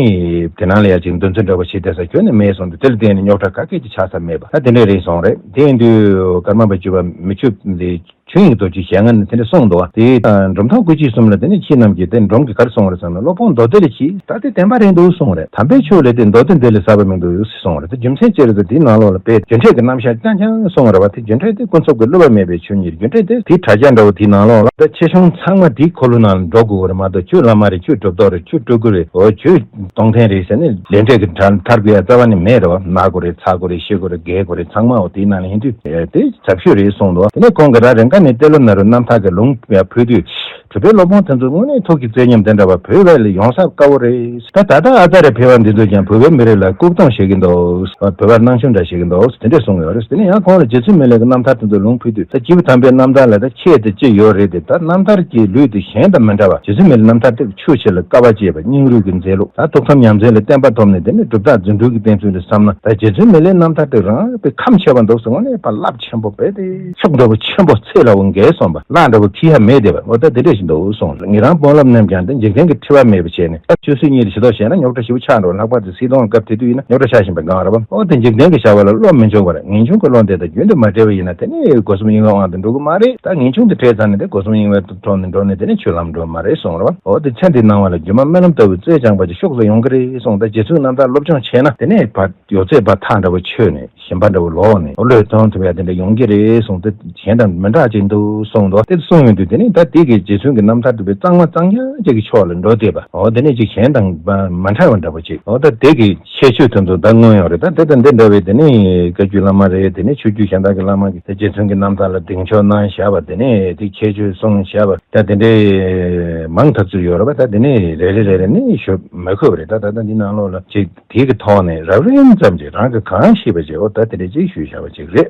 དེ་ནང་ལ་ཡ་ཅིག་འདུ་འཛི་འདྲ་བོ་ཞིག་བསྡད་ས་ཁྱོན་ནས་མེད་སོང་དུས་དེ་ལ་བརྟེན་ནས་རྙོག་དྲ་ག་གེ་ཅིག་ཆགས་ས་མེད་པ་ད་དེ་འདྲ་རེད་སོང་རེད། དེ་ཡིན་དུས་ཀརྨ་པ་བཅུ་པ་མི་ཕྱུགས་འདི་ ཆོས་དབྱིངས་རྡོ་རྗེ་ཞལ་སྔ་ནས་དེ་འདྲ་གསུངས་འདུག་བ། དེ་ཨ་འབྲོམ་ཐང་སྐུ་མཆེད་གསུམ་ལ་དེ་ནས་ཁྱེད་རྣམས་ཀྱིས་དེ་འབྲོམ་གྱིས་ག་རེ་གསུངས་རེད་ཟེར་ན། སློབ་དཔོན་མདོ་སྡེ་ལ་གྱིས་ད་དེ་བདེན་པ་རེད་འདུག་གསུངས་རེད། དམ་པའི་ཆོས་ལས་དེ་མདོ་སྡེ་འདི་ལས་ཟབ་པ་མི་འདུག་གསུངས་རེད། དེ་རྒྱུ་མཚན་ཅི་རེད་ཟེར། དེའི་ནང་ལོགས་ལ་དཔེ་རྒྱུ་འབྲས་ཀྱི་རྣམ་གཞག་རྐྱང་རྐྱང་གསུངས་རེད་བ། དེ་རྒྱུ་འབྲས་དེ་ཀུན་རྫོབ་ཀྱི་བསླུ་བ་མེད་པའི་ཆོས་ཉིད་རྒྱུ་འབྲས་དེ་དེའི་གྲྭ་རྒྱ་འདྲ་བོ་དེའི་ནང་ལོགས་ལ། ད་ཆེ་ཆུང་ཚང་མ་དེའི་འཁོར་ལོ་ནང་ལ་འགྲོ་དགོས་ཀྱི་རེད་མ་གཏོགས། ཁྱོད་བླ་མ་རེད། ཁྱོད་གྲུབ་ཐོབ་རེད། ཁྱོད་སྤྲུལ་སྐུ་རེད། འོ་ཁྱོད་གཏོང་མཁན་རེད་ཟེར་ནས་ལས་འབྲས་ཀྱི་གྲལ་མཐར་དགོས་ཡ་རྩ་བ་ནས་མེད་རེད་བ། ན་དགོས་རེད། ཚ་དགོས་རེད། ཤི་དགོས་རེད། རྒས་དགོས་རེད། ཚང་མ་འོ་དེའི་ནང་ལ་ཡིན་དུས་དེ་ཟབ་ཤོས་རེད་གསུངས་འདུག་དེ་ནས་ཁོང་གི་ར་རེ་འགའ་ནས་ཏེ་ལོ་ན་རུ་རྣམ་ཐར་གྱི་ལུང་ཡ་ཕུལ་དུས། གྲུབ་པའི་སློབ་དཔོན་དེ་ཚོ་དངོས་གནས་ཐུགས་ཀྱི་རྩལ་ཉམས་དེ་འདྲ་བ་བོད་པ་ལ་ཡོང་ས་དཀའ་བོ་རེད། ད་ད་ལྟ་ཨ་ཙ་རེ་ཕལ་བ་འདི་ཚོ་ཀྱང་བོད་པའི་མི་རིགས་ལ་ལྐུགས་གཏོང་བྱེད་ཀྱི་འདུག་བོད་པར་སྣང་ཆུང་འདྲ་བྱེད་ཀྱི་འདུག་དེ་འདྲས་གསུངས་ཡོད་རེད། དེ་ནས་ཡང་ཁོང་ལ་རྗེ་བཙུན་མི་ལའི་གི་རྣམ་ཐར་དེ་ཚོ་ལུང་ཕུལ་དུས། ད་སྐྱེས་བུ་དམ་པའི་རྣམ་ཐར་ལ་ད་ཁྱད་དེ་ཅི་ཡོད་རེད་དེ། ད་རྣམ་ཐར་གྱི་ལུས་དེ་གཞན་དང་མི་འདྲ་བ། རྗེ་བཙུན་མི་ལའི་རྣམ་ཐར་དེ་ཆོས་བྱེད་ལ་དཀའ་བ་སྤྱད་པ། སྙིང་རུས་ཀྱི་མཛད་ལུགས། ད་ཐུགས་དམ་ཉམས་ལེན་ལ་བརྟན་པ་ཐོབ་ནས། དེ་ནས་གྲུབ་རྟགས་རྫུ་འཕྲུལ་གྱི་བསྟན་ཚུལ་ལ་བསམ་ན། ད་རྗེ་བཙུན་མི་ལའི་རྣམ་ཐར་དེ་རང་དཔེ་ཁམས་ཆེ་བ་འདུག་ཟེར། དངོས་གནས་ཕར་རླབས་ཆེན་པོ་བས་ཏེ་ཤུགས་འདྲ་བོ་ཆེན་པོ་ཚད་ལ་འོང་གལ་སོང་བ། བླ་འདྲ་བོ་ཁྱི་ཡ་མེད་བསྡད་པ། འོ་ད་དེ་འདྲ་ཞིག་འདུག་གསུངས། ངེད་རང་དཔོན་སློབ་རྣམས་ཀྱང་དེ་འཇིག་རྟེན་གྱི་འཁྲི་བ་མེད་པ་བྱས་ནས། ད་ཆུ་ཚོད་གཉིས་ལ་ཞིག་ཐོག་བྱས་ན་རྙོག་དྲ་ཞེ་པོ་ཆགས་འགྲོ། ལྷག་པར་དུ་སིལ་སྡོང་སྐབས་དེ་དུས་ཡིན་ན་རྙོག་དྲ་ཆགས་བཞིན་པའི་སྒང་རེད་པ། འོ་དེ་འཇིག་རྟེན་གྱི་བྱ་བ་ལ་བློ་མི་འཇུག་པར། ངེས་འབྱུང་གི་བློ་འདི་དང་རྒྱུན་དུ་མ་འབྲེལ་བ་ཡིན་ན། དེ་ནི་སྒོ་གསུམ་གཡེང་བའི་དབང་དུ་འགྲོ་གི་མ་རེད། ད་ངེས་འབྱུང་དེ་འཕྲད་ཚར་ནས་དེ་སྒོ་གསུམ་གཡེང་བའི་ཐོག་ནས་འགྲོ་ནས་དེ་ནི་ཆོས་ལམ་འགྲོ་མ་རེད་གསུངས་རེད་པ། འོ་དེ་ཆ་འདི་སྣང་བ་ལ་སྒྱུ་མ་སྨོན་ལམ་ལྟ་བུའི་རྩལ་སྦྱངས་པ་ཅིག་ཤུགས་སུ་ཡོང་གི་རེད་གསུངས། ད་རྗེ་བཙུན་རྣམ་ཐར་སློབ་སྦྱོང་བྱས་ན་དེ་ནས་ཕར་ཡོད་ཚད་ཕར་ཐག་འདྲ་བོ་ཆོད་ནས། ཞེན་པ་འདྲ་བོ་ལོག་ནས་བློས་གཏོང་ཐུབ་ཡ་དེ་འདྲ་ཡོང་གི་རེད་གསུངས་ཏེ། གཞན་དང་མི་འདྲ་ཅིག་འདུག་གསུངས་འདུག་དེ་གསུངས་ཡོང་དུས་དེ་ནས་ད་དེ་གི་རྗེ་བཙུན་གྱི་རྣམ་ཐར་དེ་བས་གཙང་མ་གཙང་རྐྱང་ཅིག་གི་ཕྱོགས་ལ་འགྲོ་བསྡད་པ། འོ་དེ་ནས་ཅིག་གཞན་དང་མ་མ་འདྲ་བ་འདྲ་བོ་ཅིག་འོ་ད་དེ་གི་ཁྱད་ཆོས་དེ་ཚོ་ད་མངོན་ཡོང་རེད། ད་དེ་དང་དེ་འདྲ་བའི་དེ་ནས་བཀའ་བརྒྱུད་བླ་མ་རེད། དེ་ནས་ཆོས་བརྒྱུད་གཞན་དག་གི་བླ་མ་གིས་ད་རྗེ་བཙུན་གྱི་རྣམ་ཐར་ལ་གདེང་འཇོག་གནང་བཞག་པ། དེ་ནས་དེ་ཁྱད་ཆོས་གསུངས་བཞག་པ། ད་དེ་འདྲའི་མང་ཐག་ཚོད་ཡོད་རེད་པ། ད་དེ་ནས་རེ་རེ་རེ་རེ་ནས་ཞུ་མི་དགོས་པ་རེད། ད་ད་ལྟ་འདི་ནང་ལོགས་ལ་ཅིག་དེ་གི་ཐོག་ནས་རབ་རིམ་ཙམ་ཅིག་རང་གི་གང་ཤེས་པ་ཅིག་འོ་ད་དེ་འདྲ་ཅིག་ཞུས་བཞག་པ་ཅིག་རེད།